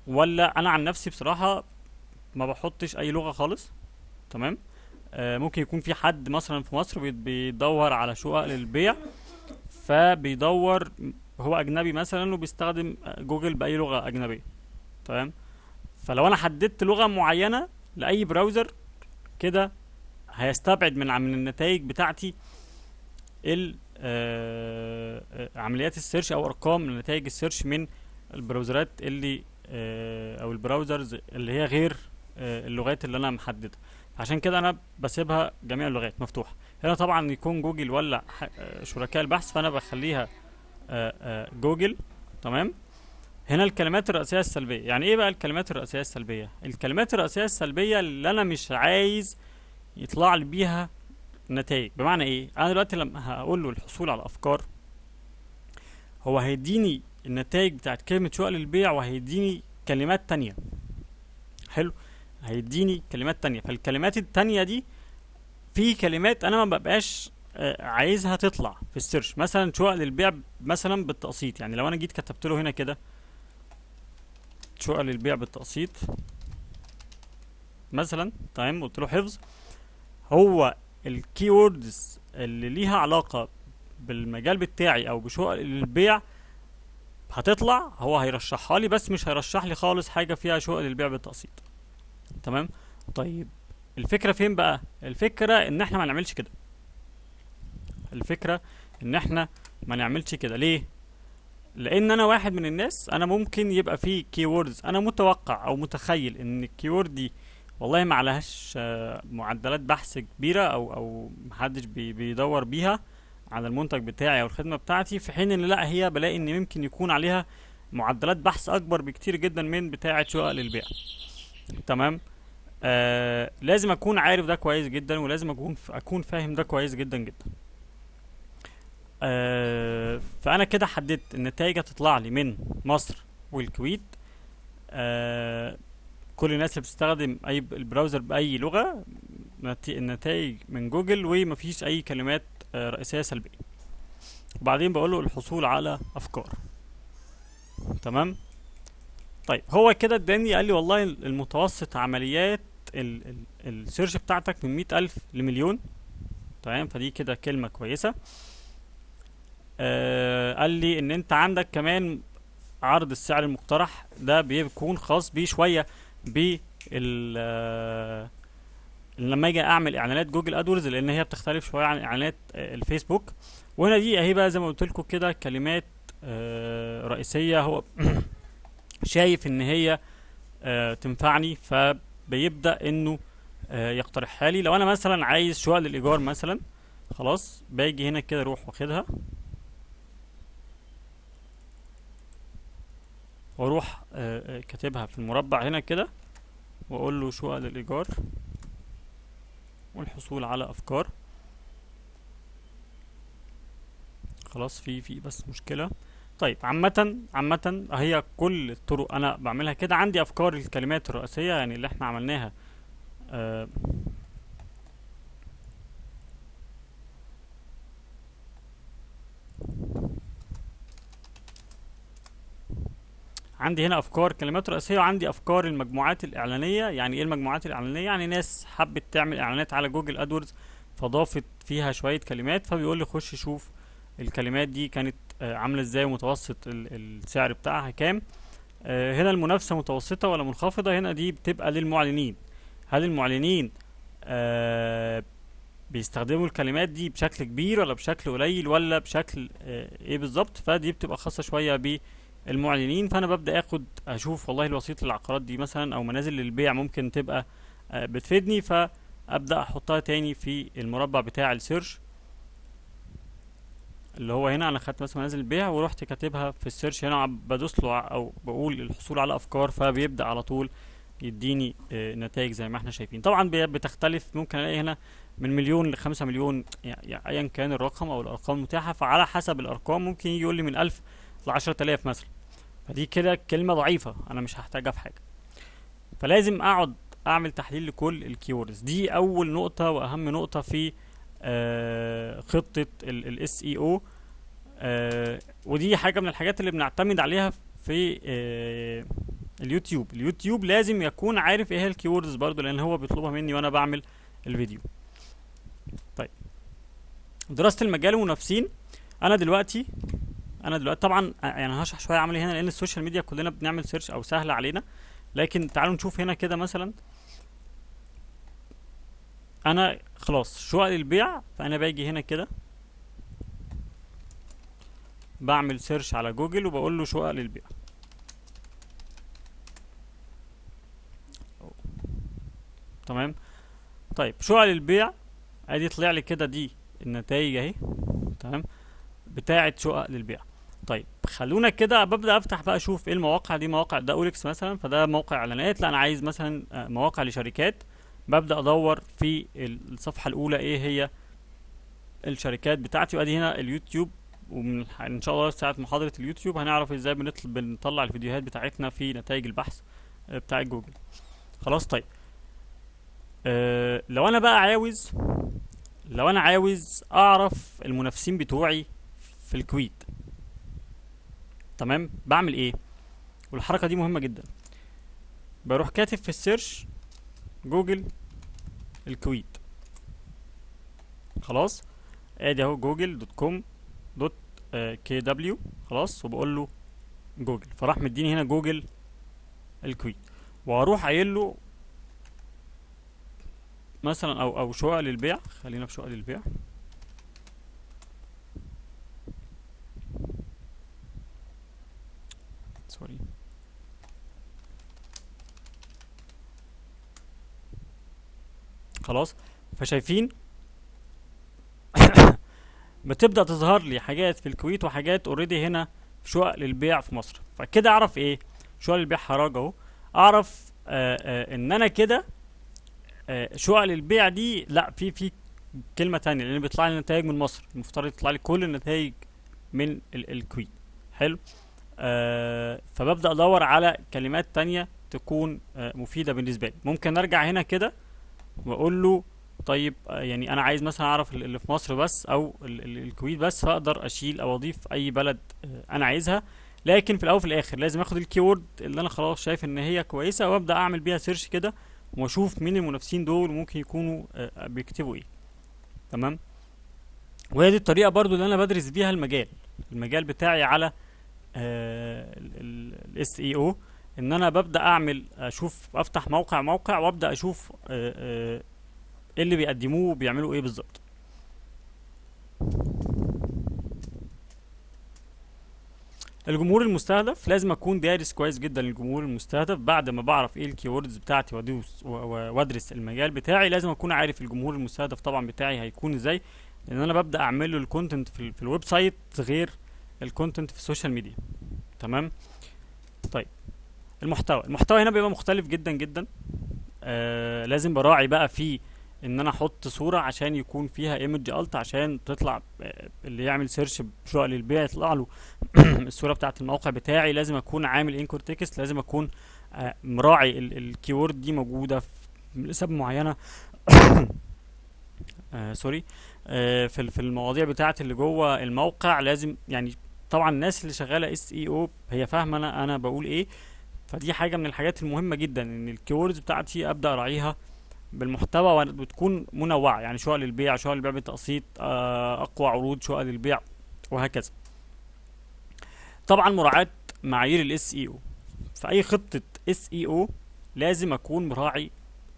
ولا انا عن نفسي بصراحة ما بحطش اي لغة خالص. تمام، ممكن يكون في حد مثلا في مصر بيدور على شقق للبيع، فبيدور هو اجنبي مثلا وبيستخدم جوجل باي لغة اجنبية. تمام، فلو انا حددت لغة معينة لاي browser كده هيستبعد من النتائج بتاعتي عمليات ال search او ارقام نتائج ال search من ال browser ات اللي او ال browsers اللي هي غير اللغات اللي انا محددها. عشان كده انا بسيبها جميع اللغات مفتوحة. هنا طبعا يكون جوجل ولا شركاء البحث، فانا بخليها جوجل. تمام، هنا الكلمات الرئيسية السلبية. يعني ايه بقى الكلمات الرئيسية السلبية؟ الكلمات الرئيسية السلبية اللي انا مش عايز يطلع لي بيها نتائج. بمعنى ايه؟ انا دلوقتي لما هقول له الحصول على افكار، هو هيديني النتائج بتاعت كلمة شقق للبيع وهيديني كلمات تانية. حلو، هيديني كلمات تانية. فالكلمات التانية دي في كلمات انا ما ببقاش عايزها تطلع في ال search، مثلا شقق للبيع مثلا بالتقسيط. يعني لو انا جيت كتبت له هنا كده شقق للبيع بالتقسيط مثلا، تمام، قلت له حفظ، هو ال keywords اللي ليها علاقة بالمجال بتاعي او بشقق للبيع هتطلع، هو هيرشحها لي، بس مش هيرشح لي خالص حاجة فيها شقق للبيع بالتقسيط. تمام، طيب الفكرة فين بقى؟ الفكرة ان احنا ما نعملش كده. الفكرة ان احنا ما نعملش كده. ليه؟ لان انا واحد من الناس، انا ممكن يبقى في keywords انا متوقع او متخيل ان ال keyword دي والله ما عليهاش معدلات بحث كبيرة، او محدش بيدور بيها على المنتج بتاعي او الخدمة بتاعتي، في حين ان لا، هي بلاقي ان ممكن يكون عليها معدلات بحث اكبر بكتير جدا من بتاعة شقق للبيع. تمام. لازم اكون عارف ده كويس جدا، ولازم اكون فاهم ده كويس جدا جدا. فانا كده حددت النتائج هتطلع لي من مصر والكويت. كل الناس اللي بتستخدم اي ال browser باي لغة، النتائج من جوجل، ومفيش اي كلمات رئيسية سلبية. وبعدين بقوله الحصول على افكار. تمام. طيب هو كده اداني، قال لي والله المتوسط عمليات ال search بتاعتك من 100,000 لمليون. تمام، فدي كده كلمة كويسة. قال لي ان انت عندك كمان عرض السعر المقترح، ده بيكون خاص بيه شوية لما اجي اعمل اعلانات جوجل ادوردز، لان هي بتختلف شوية عن اعلانات الفيسبوك. وهنا دي اهي بقى زي ما قلت لكم كده كلمات رئيسية هو شايف ان هي تنفعني، فبيبدأ انه يقترحها لي. لو انا مثلا عايز شقق للايجار مثلا، خلاص باجي هنا كده اروح واخدها واروح كاتبها في المربع هنا كده، واقول له شقق للايجار والحصول على افكار. خلاص في بس مشكلة. طيب عامة هي كل الطرق انا بعملها كده. عندي افكار الكلمات الرئيسية يعني اللي احنا عملناها، عندي هنا افكار كلمات رئيسية، وعندي افكار المجموعات الاعلانية. يعني ايه المجموعات الاعلانية؟ يعني ناس حبت تعمل اعلانات على جوجل ادوردز فضافت فيها شوية كلمات، فبيقول لي خش شوف الكلمات دي كانت عاملة ازاي، ومتوسط السعر بتاعها كام. هنا المنافسة متوسطة ولا منخفضة؟ هنا دي بتبقى للمعلنين، هل المعلنين بيستخدموا الكلمات دي بشكل كبير ولا بشكل قليل ولا بشكل ايه بالظبط؟ فدي بتبقى خاصة شوية بالمعلنين. فانا ببدأ اشوف والله الوسيط للعقارات دي مثلا او منازل للبيع ممكن تبقى بتفيدني، فابدأ احطها تاني في المربع بتاع ال search اللي هو هنا. انا خدت مثلا منازل البيع ورحت كاتبها في ال search هنا، بدوس له او بقول الحصول على افكار، فبيبدأ على طول يديني نتائج زي ما احنا شايفين. طبعا بتختلف، ممكن الاقي هنا من مليون ل5 مليون، ايا كان الرقم او الارقام المتاحة، فعلى حسب الارقام ممكن يجي يقول لي من 1000 ل10000 مثلا، فدي كده كلمة ضعيفة انا مش هحتاجها في حاجة. فلازم اقعد اعمل تحليل لكل ال keywords. دي اول نقطة واهم نقطة في خطه ال SEO، ودي حاجة من الحاجات اللي بنعتمد عليها في اليوتيوب. اليوتيوب لازم يكون عارف ايه هي ال keywords برضو، لان هو بيطلبها مني وانا بعمل الفيديو. طيب دراسة المجال والمنافسين. انا دلوقتي طبعا يعني هشرح شوية عملي هنا، لان ال social media كلنا بنعمل search او سهل علينا، لكن تعالوا نشوف هنا كده مثلا. انا خلاص شقق للبيع، فانا باجي هنا كده بعمل search على جوجل وبقول له شقق للبيع. تمام. طيب شقق للبيع ادي طلع لي كده دي النتائج اهي، تمام، بتاعه شقق للبيع. طيب خلونا كده ببدا افتح بقى اشوف ايه المواقع دي. مواقع ده OLX مثلا، فده موقع اعلانات. لا انا عايز مثلا مواقع لشركات، ببدا ادور في الصفحة الاولى ايه هي الشركات بتاعتي. وادي هنا اليوتيوب، ومن ان شاء الله ساعة محاضرة اليوتيوب هنعرف ازاي بنطلع الفيديوهات بتاعتنا في نتائج البحث بتاع جوجل. خلاص. طيب لو انا بقى عاوز، لو انا عاوز اعرف المنافسين بتوعي في الكويت، تمام، بعمل ايه؟ والحركة دي مهمة جدا. بروح كاتب في ال search جوجل الكويت. خلاص، ادي اهو جوجل dot com dot KW. خلاص، وبقول له جوجل، فراح مديني هنا جوجل الكويت. وهروح قايل له مثلا او شقق للبيع، خلينا في شقق للبيع. sorry، خلاص، فشايفين بتبدا تظهر لي حاجات في الكويت وحاجات already هنا في شقق للبيع في مصر. فكده اعرف ايه؟ شقق للبيع حراج اهو، اعرف ان انا كده شقق للبيع دي لا، في كلمة تانية، لان بيطلع لي نتائج من مصر، المفترض يطلع لي كل النتائج من الكويت. حلو. فببدا ادور على كلمات تانية تكون مفيدة بالنسبة لي. ممكن ارجع هنا كده واقول له طيب، يعني انا عايز مثلا اعرف اللي في مصر بس او الكويت بس، فاقدر اشيل او اضيف اي بلد انا عايزها. لكن في الاول وفي الاخر لازم اخد ال keyword اللي انا خلاص شايف ان هي كويسة، وابدا اعمل بيها search كده واشوف مين المنافسين دول وممكن يكونوا بيكتبوا ايه. تمام. وهي دي الطريقة برضو اللي انا بدرس بيها المجال بتاعي على ال SEO، ان انا ببدا اعمل اشوف، افتح موقع وابدا اشوف ايه اللي بيقدموه وبيعملوا ايه بالظبط. الجمهور المستهدف لازم اكون دارس كويس جدا للجمهور المستهدف. بعد ما بعرف ايه ال keywords بتاعتي وادوس وادرس المجال بتاعي، لازم اكون عارف الجمهور المستهدف طبعا بتاعي هيكون ازاي، لان انا ببدا اعمل له ال content في ال website غير ال content في ال social media. تمام. طيب المحتوى هنا بيبقى مختلف جدا جدا. لازم براعي بقى في ان انا احط صورة عشان يكون فيها image alt، عشان تطلع اللي يعمل search بشقق للبيع يطلع له الصورة بتاعت الموقع بتاعي. لازم اكون عامل anchor text، لازم اكون مراعي ال keyword دي موجودة في نسب معينة. sorry، في المواضيع بتاعت اللي جوه الموقع. لازم طبعا الناس اللي شغالة SEO هي فاهمة انا بقول ايه، فدي حاجة من الحاجات المهمة جدا ان ال keywords بتاعتي ابدا اراعيها بالمحتوى وبتكون منوعة، يعني شقق للبيع، شقق للبيع بالتقسيط، اقوى عروض شقق للبيع، وهكذا. طبعا مراعاة معايير ال SEO، في اي خطة SEO لازم اكون مراعي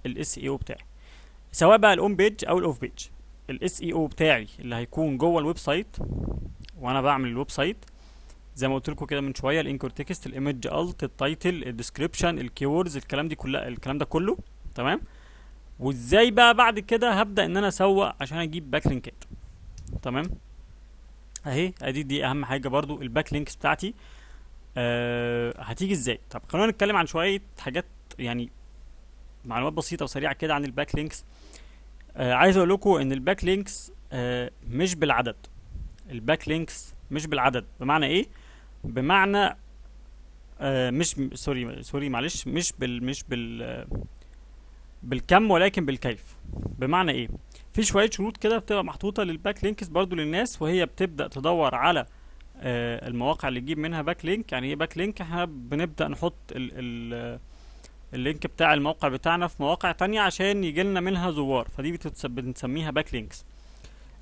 ال SEO بتاعي، سواء بقى ال on page او ال off page. ال SEO بتاعي اللي هيكون جوه ال website وانا بعمل ال website زي ما قلت لكم كده من شوية، ال anchor text، ال image alt، ال title، ال description، ال keywords، الكلام دي كلها، الكلام ده كله. تمام. وازاي بقى بعد كده هبدا ان انا اسوق عشان اجيب backlink ات. تمام. اهي ادي دي اهم حاجة برضو، ال backlinks بتاعتي هتيجي ازاي. طب خلونا نتكلم عن شوية حاجات، يعني معلومات بسيطة وسريعة كده عن ال backlinks. عايز اقول لكم ان ال backlinks مش بالعدد. ال backlinks مش بالعدد، بمعنى ايه؟ بمعنى مش sorry معلش، مش بال مش بال بالكم ولكن بالكيف. بمعنى ايه؟ في شوية شروط كده بتبقى محطوطة لل backlinks برضو للناس، وهي بتبدا تدور على المواقع اللي تجيب منها backlink. يعني ايه backlink؟ احنا بنبدا نحط ال link بتاع الموقع بتاعنا في مواقع تانية عشان يجي لنا منها زوار، فدي بنسميها backlinks.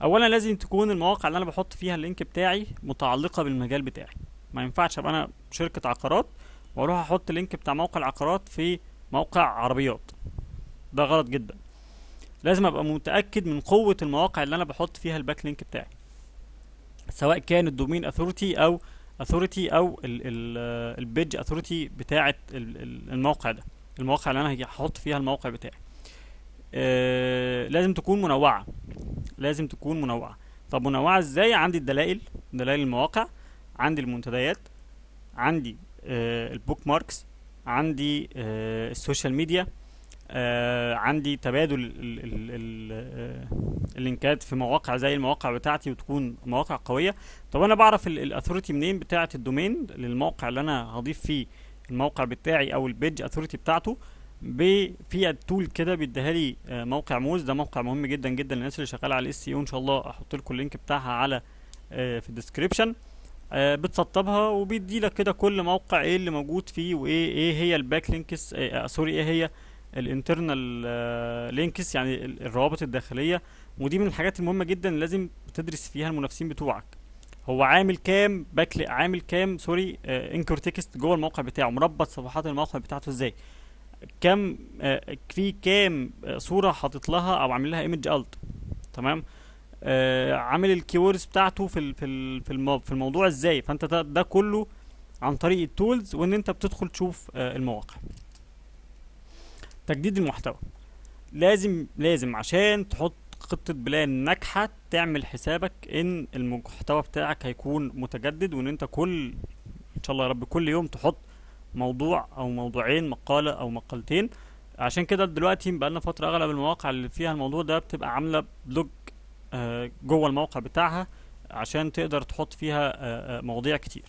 اولا لازم تكون المواقع اللي انا بحط فيها ال link بتاعي متعلقه بالمجال بتاعي. ما ينفعش ابقى انا شركة عقارات واروح احط link بتاع موقع العقارات في موقع عربيات، ده غلط جدا. لازم ابقى متاكد من قوة المواقع اللي انا بحط فيها ال backlink بتاعي، سواء كان ال domain authority او authority او ال page authority بتاعه الموقع ده، المواقع اللي انا هحط فيها الموقع بتاعي. لازم تكون منوعة، لازم تكون منوعة. طب منوعة ازاي؟ عندي الدلائل، دلائل المواقع، عندي المنتديات، عندي ال bookmarks، عندي ال social media، عندي تبادل ال link ات في مواقع زي المواقع بتاعتي وتكون مواقع قوية. طب انا بعرف ال authority منين بتاعه ال domain للموقع اللي انا هضيف فيه الموقع بتاعي او ال page authority بتاعته؟ في tool كده بيديها لي موقع Moz. ده موقع مهم جدا جدا للناس اللي شغالة على ال SEO، ان شاء الله احط لكم ال link بتاعها على في ال description. بتسطبها وبيدي لك كده كل موقع ايه اللي موجود فيه وايه ايه هي ال backlinks، sorry ايه هي ال internal links، يعني الروابط الداخلية. ودي من الحاجات المهمة جدا لازم تدرس فيها المنافسين بتوعك. هو عامل كام back، عامل كام sorry anchor text جوه الموقع بتاعه، مربط صفحات الموقع بتاعته ازاي، كام في كام صوره حاطط لها او عامل لها image alt. تمام. عامل ال keywords بتاعته في الموضوع ازاي. فانت ده كله عن طريق ال tools، وان انت بتدخل تشوف المواقع. تجديد المحتوى. لازم لازم عشان تحط خطة plan ناجحة تعمل حسابك ان المحتوى بتاعك هيكون متجدد، وان انت كل ان شاء الله يا رب كل يوم تحط موضوع او موضوعين، مقالة او مقالتين. عشان كده دلوقتي بقالنا فترة اغلب المواقع اللي فيها الموضوع ده بتبقى عاملة blog جوه الموقع بتاعها عشان تقدر تحط فيها مواضيع كتير.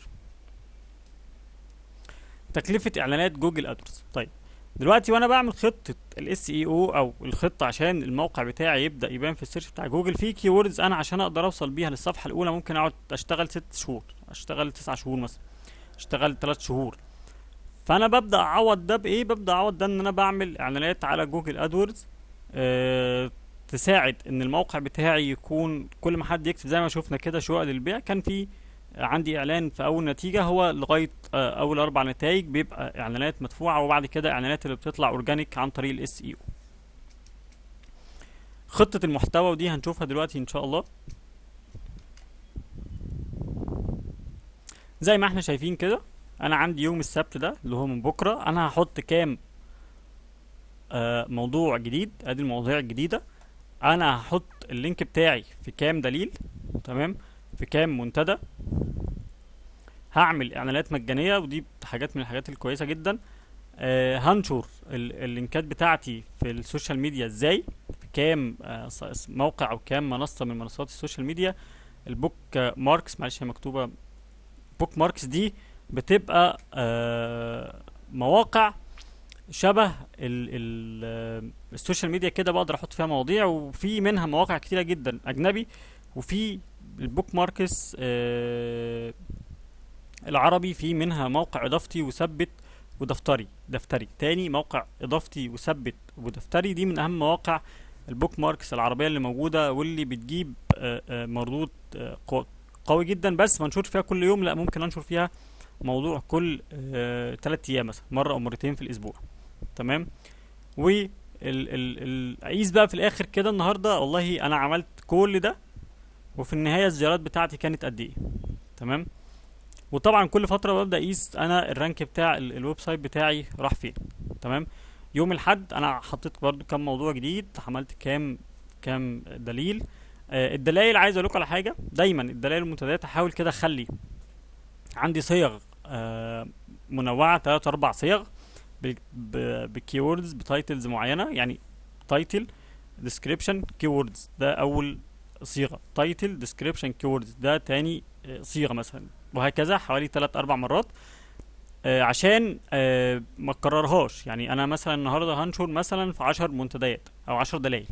تكلفة اعلانات Google AdWords. طيب دلوقتي وانا بعمل خطة ال SEO او الخطة عشان الموقع بتاعي يبدأ يبان في ال search بتاع جوجل، في keywords انا عشان اقدر اوصل بيها للصفحة الاولى ممكن اقعد اشتغل 6 شهور، اشتغل 9 شهور مثلا، اشتغل 3 شهور. فانا ببدأ اعوض ده بايه؟ ببدأ اعوض ده ان انا بعمل اعلانات على Google AdWords تساعد ان الموقع بتاعي يكون كل ما حد يكتب زي ما شفنا كده شقق للبيع، كان في عندي اعلان في اول نتيجة هو لغاية اول 4 نتائج بيبقى اعلانات مدفوعة، وبعد كده اعلانات اللي بتطلع organic عن طريق ال SEO. خطة المحتوى ودي هنشوفها دلوقتي ان شاء الله. زي ما احنا شايفين كده انا عندي يوم السبت ده اللي هو من بكرة انا هحط كام موضوع جديد. ادي المواضيع الجديدة، انا هحط ال link بتاعي في كام دليل، تمام، في كام منتدى، هعمل اعلانات مجانية ودي حاجات من الحاجات الكويسة جدا، هنشر اللينكات بتاعتي في ال social media ازاي، في كام موقع او كام منصة من منصات ال social media. ال bookmarks، معلش هي مكتوبة bookmarks، دي بتبقى مواقع شبه ال social media كده، بقدر احط فيها مواضيع، وفي منها مواقع كتيرة جدا اجنبي، وفي ال bookmarks العربي في منها موقع اضافتي وثبت ودفتري، دفتري تاني موقع اضافتي وثبت ودفتري، دي من اهم مواقع ال bookmarks العربية اللي موجودة واللي بتجيب مردود قوي جدا. بس ما انشرش فيها كل يوم، لا ممكن انشر فيها موضوع كل 3 ايام مثلا، مرة او مرتين في الاسبوع، تمام. و اقيس بقى في الاخر كده النهارده والله انا عملت كل ده، وفي النهاية الزيارات بتاعتي كانت قد ايه، تمام. وطبعا كل فترة ببدا اقيس انا ال rank بتاع ال website بتاعي راح فين، تمام. يوم الاحد انا حطيت برضو كام موضوع جديد، عملت كام دليل. الدلائل عايز اقول لكم على حاجة، دايما الدلائل المنتديات احاول كده اخلي عندي صيغ منوعة، 3 4 صيغ ب keywords ب titles معينة، يعني title description keywords ده اول صيغة، title description keywords ده تاني صيغة مثلا، وهكذا حوالي 3 4 مرات، عشان ما اكررهاش. يعني انا مثلا النهارده هنشر مثلا في 10 منتديات او 10 دلائل،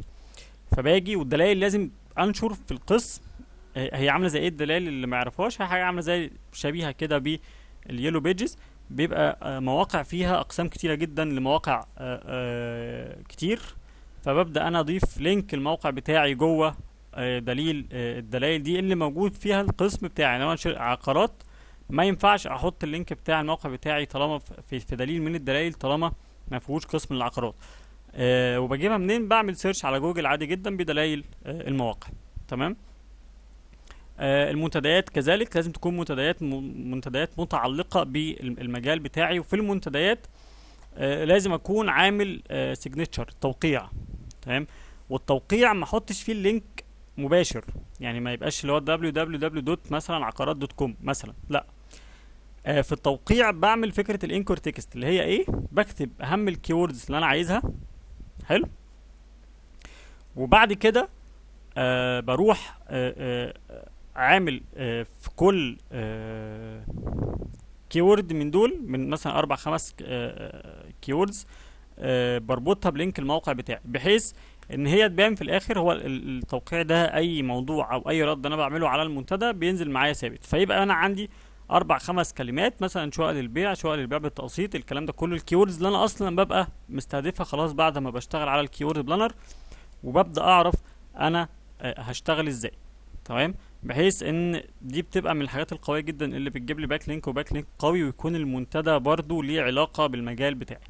فباجي والدلائل لازم انشر في القسم. هي عامله زي ايه الدلائل اللي ما يعرفهاش؟ هي حاجة عامله زي شبيهه كده بال Yellow Pages، بيبقى مواقع فيها اقسام كتيرة جدا لمواقع كتير، فببدا انا اضيف link الموقع بتاعي جوه دليل الدلائل دي اللي موجود فيها القسم بتاعي. يعني انا انشر عقارات ما ينفعش احط ال link بتاع الموقع بتاعي طالما في دليل من الدلائل، طالما ما فيهوش قسم للعقارات. وبجيبها منين؟ بعمل search على جوجل عادي جدا بدلائل المواقع، تمام. المنتديات كذلك لازم تكون منتديات متعلقة بالمجال بتاعي، وفي المنتديات لازم اكون عامل signature توقيع، تمام. والتوقيع ما احطش فيه ال link مباشر، يعني ما يبقاش اللي هو www dot مثلا عقارات dot com مثلا، لا. في التوقيع بعمل فكرة ال anchor text اللي هي ايه؟ بكتب اهم ال keywords اللي انا عايزها، حلو، وبعد كده بروح عامل في كل keyword من دول، من مثلا 4 5 keywords، بربطها ب link الموقع بتاعي، بحيث ان هي تبان في الاخر. هو التوقيع ده اي موضوع او اي رد انا بعمله على المنتدى بينزل معايا ثابت، فيبقى انا عندي 4 5 كلمات مثلا، شقق للبيع، شقق للبيع بالتقسيط، الكلام ده كله ال keywords اللي انا اصلا ببقى مستهدفها خلاص بعد ما بشتغل على ال keyword planner، وببدا اعرف انا هشتغل ازاي، تمام. بحيث ان دي بتبقى من الحاجات القوية جدا اللي بتجيب لي backlink، و backlink قوي، ويكون المنتدى برضو ليه علاقة بالمجال بتاعي.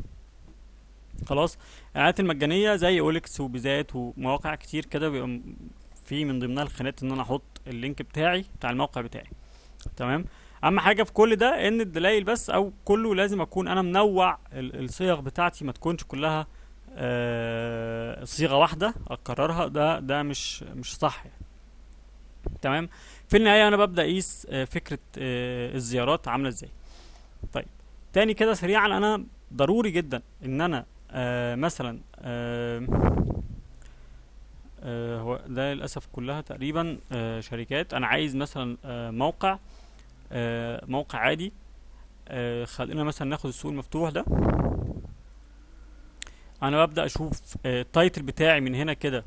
خلاص. الاعلانات المجانية زي OLX وبيزات ومواقع كتير كده بيبقى في من ضمنها الخانات ان انا احط ال link بتاعي بتاع الموقع بتاعي، تمام. اهم حاجة في كل ده ان الدلائل بس او كله لازم اكون انا منوع الصيغ بتاعتي، ما تكونش كلها صيغة واحدة اكررها، ده مش صح يعني. تمام. في النهاية انا ببدا اقيس فكرة الزيارات عامله ازاي. طيب تاني كده سريعا، انا ضروري جدا ان انا مثلا هو ده للاسف كلها تقريبا شركات. انا عايز مثلا موقع عادي، خلينا مثلا ناخد السوق المفتوح ده. انا ببدا اشوف ال title بتاعي من هنا كده،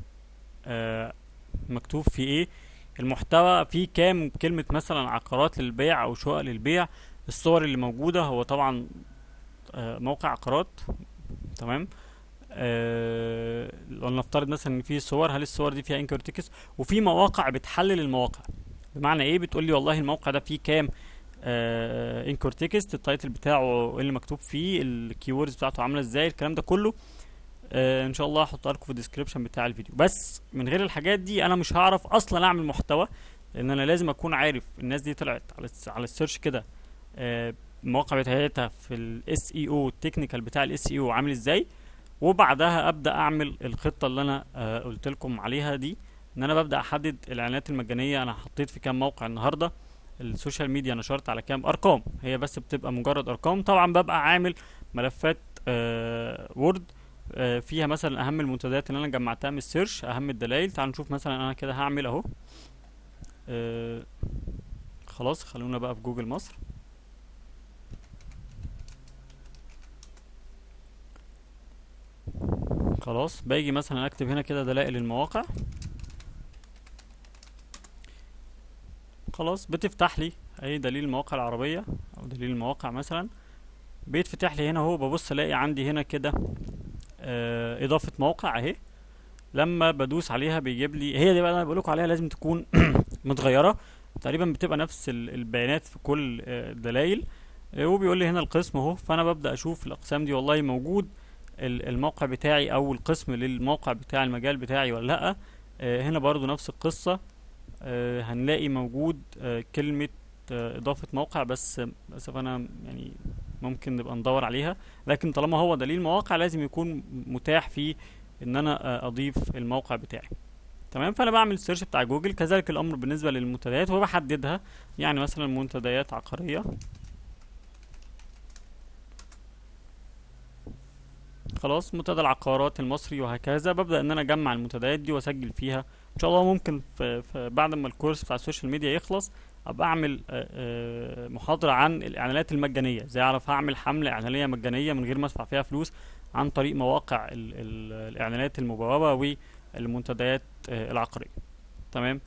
مكتوب فيه ايه، المحتوى فيه كام كلمة مثلا عقارات للبيع او شقق للبيع، الصور اللي موجودة. هو طبعا موقع عقارات، تمام. لو نفترض مثلا ان في صور، هل الصور دي فيها anchor text؟ وفي مواقع بتحلل المواقع، بمعنى ايه؟ بتقول لي والله الموقع ده فيه كام anchor text، ال title بتاعه ايه اللي مكتوب فيه، ال keywords بتاعته عامله ازاي، الكلام ده كله. ان شاء الله هحطها لكم في ال description بتاع الفيديو. بس من غير الحاجات دي انا مش هعرف اصلا اعمل محتوى، لان انا لازم اكون عارف الناس دي طلعت على ال search كده، المواقع بتاعتها في ال SEO، ال technical بتاع ال SEO عامل ازاي، وبعدها ابدا اعمل الخطة اللي انا قلت لكم عليها دي، ان انا ببدا احدد الاعلانات المجانية انا حطيت في كام موقع النهارده، ال social media نشرت على كام، ارقام هي بس بتبقى مجرد ارقام. طبعا ببقى عامل ملفات Word، فيها مثلا اهم المنتديات اللي انا جمعتها من ال search، اهم الدلائل. تعالوا نشوف مثلا انا كده هعمل اهو، خلاص خلونا بقى في جوجل مصر. خلاص باجي مثلا اكتب هنا كده دلائل المواقع، خلاص بتفتح لي اي دليل المواقع العربية او دليل المواقع مثلا، بيتفتح لي هنا اهو. ببص الاقي عندي هنا كده، اضافة موقع اهي، لما بدوس عليها بيجيب لي هي دي بقى اللي انا بقولكوا عليها لازم تكون متغيرة تقريبا، بتبقى نفس البيانات في كل الدلائل. وبيقول لي هنا القسم اهو، فانا ببدأ اشوف الاقسام دي والله موجود الموقع بتاعي او القسم للموقع بتاع المجال بتاعي ولا لا. هنا برضو نفس القصة، هنلاقي موجود كلمة اضافة موقع، بس للأسف انا ممكن نبقى ندور عليها، لكن طالما هو دليل مواقع لازم يكون متاح فيه ان انا اضيف الموقع بتاعي. تمام. فانا بعمل ال search بتاع جوجل. كذلك الامر بالنسبة للمنتديات وبحددها، يعني مثلا منتديات عقارية، خلاص منتدى العقارات المصري وهكذا. ببدأ ان انا اجمع المنتديات دي واسجل فيها ان شاء الله. ممكن في بعد ما الكورس بتاع ال social media يخلص ابقى اعمل محاضرة عن الاعلانات المجانية، ازاي اعرف اعمل حملة اعلانية مجانية من غير ما ادفع فيها فلوس عن طريق مواقع الاعلانات المبوبة والمنتديات العقارية. تمام.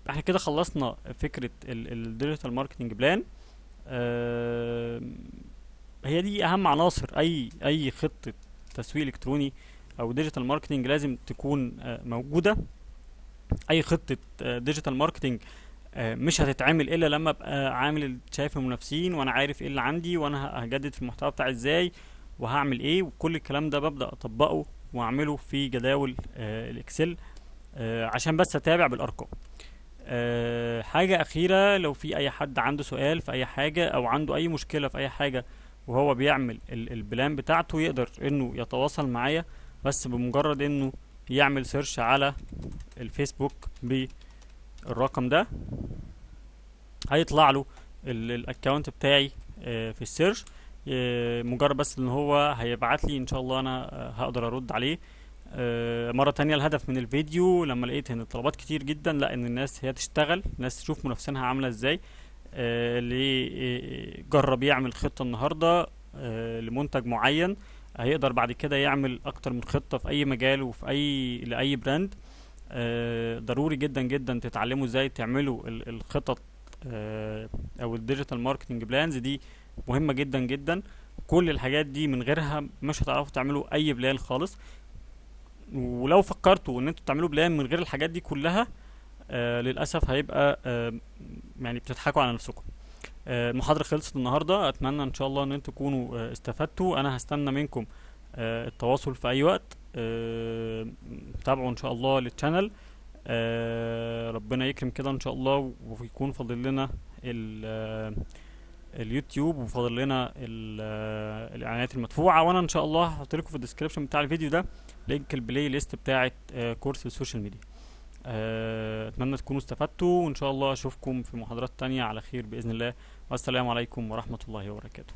احنا كده خلصنا فكرة ال digital marketing plan. هي دي اهم عناصر اي خطة تسويق الكتروني او digital marketing لازم تكون موجودة. اي خطة digital marketing مش هتتعمل الا لما ابقى عامل شايف المنافسين، وانا عارف ايه اللي عندي، وانا هجدد في المحتوى بتاعي ازاي، وهعمل ايه، وكل الكلام ده ببدأ اطبقه واعمله في جداول ال Excel، عشان بس اتابع بالارقام. حاجة اخيرة، لو في اي حد عنده سؤال في اي حاجة او عنده اي مشكلة في اي حاجة وهو بيعمل ال plan بتاعته، يقدر انه يتواصل معايا بس بمجرد انه يعمل search على الفيسبوك بالرقم ده، هيطلع له ال account بتاعي في ال search. مجرد بس ان هو هيبعت لي ان شاء الله انا، هقدر ارد عليه. مرة تانية الهدف من الفيديو لما لقيت ان الطلبات كتير جدا، لا ان الناس هي تشتغل، الناس تشوف منافسينها عاملة ازاي، اللي جرب يعمل خطة النهاردة، لمنتج معين، هيقدر بعد كده يعمل اكتر من خطة في اي مجال وفي لاي brand. ضروري جدا جدا تتعلموا ازاي تعملوا الخطط، او ال digital marketing plans دي مهمة جدا جدا. كل الحاجات دي من غيرها مش هتعرفوا تعملوا اي plan خالص. ولو فكرتوا ان انتوا تعملوا plan من غير الحاجات دي كلها، للاسف هيبقى، بتضحكوا على نفسكم. المحاضرة خلصت النهاردة، اتمنى ان شاء الله ان انتوا تكونوا، استفدتوا. انا هستنى منكم، التواصل في اي وقت. تابعوا ان شاء الله لل channel. ربنا يكرم كده ان شاء الله، ويكون فاضل لنا اليوتيوب، وفاضل لنا الاعلانات المدفوعه. وانا ان شاء الله هحط لكم في ال description بتاع الفيديو ده link ال playlist بتاعه كورس ال social media. اتمنى تكونوا استفدتوا، وان شاء الله اشوفكم في محاضرات تانية على خير باذن الله. والسلام عليكم ورحمة الله وبركاته.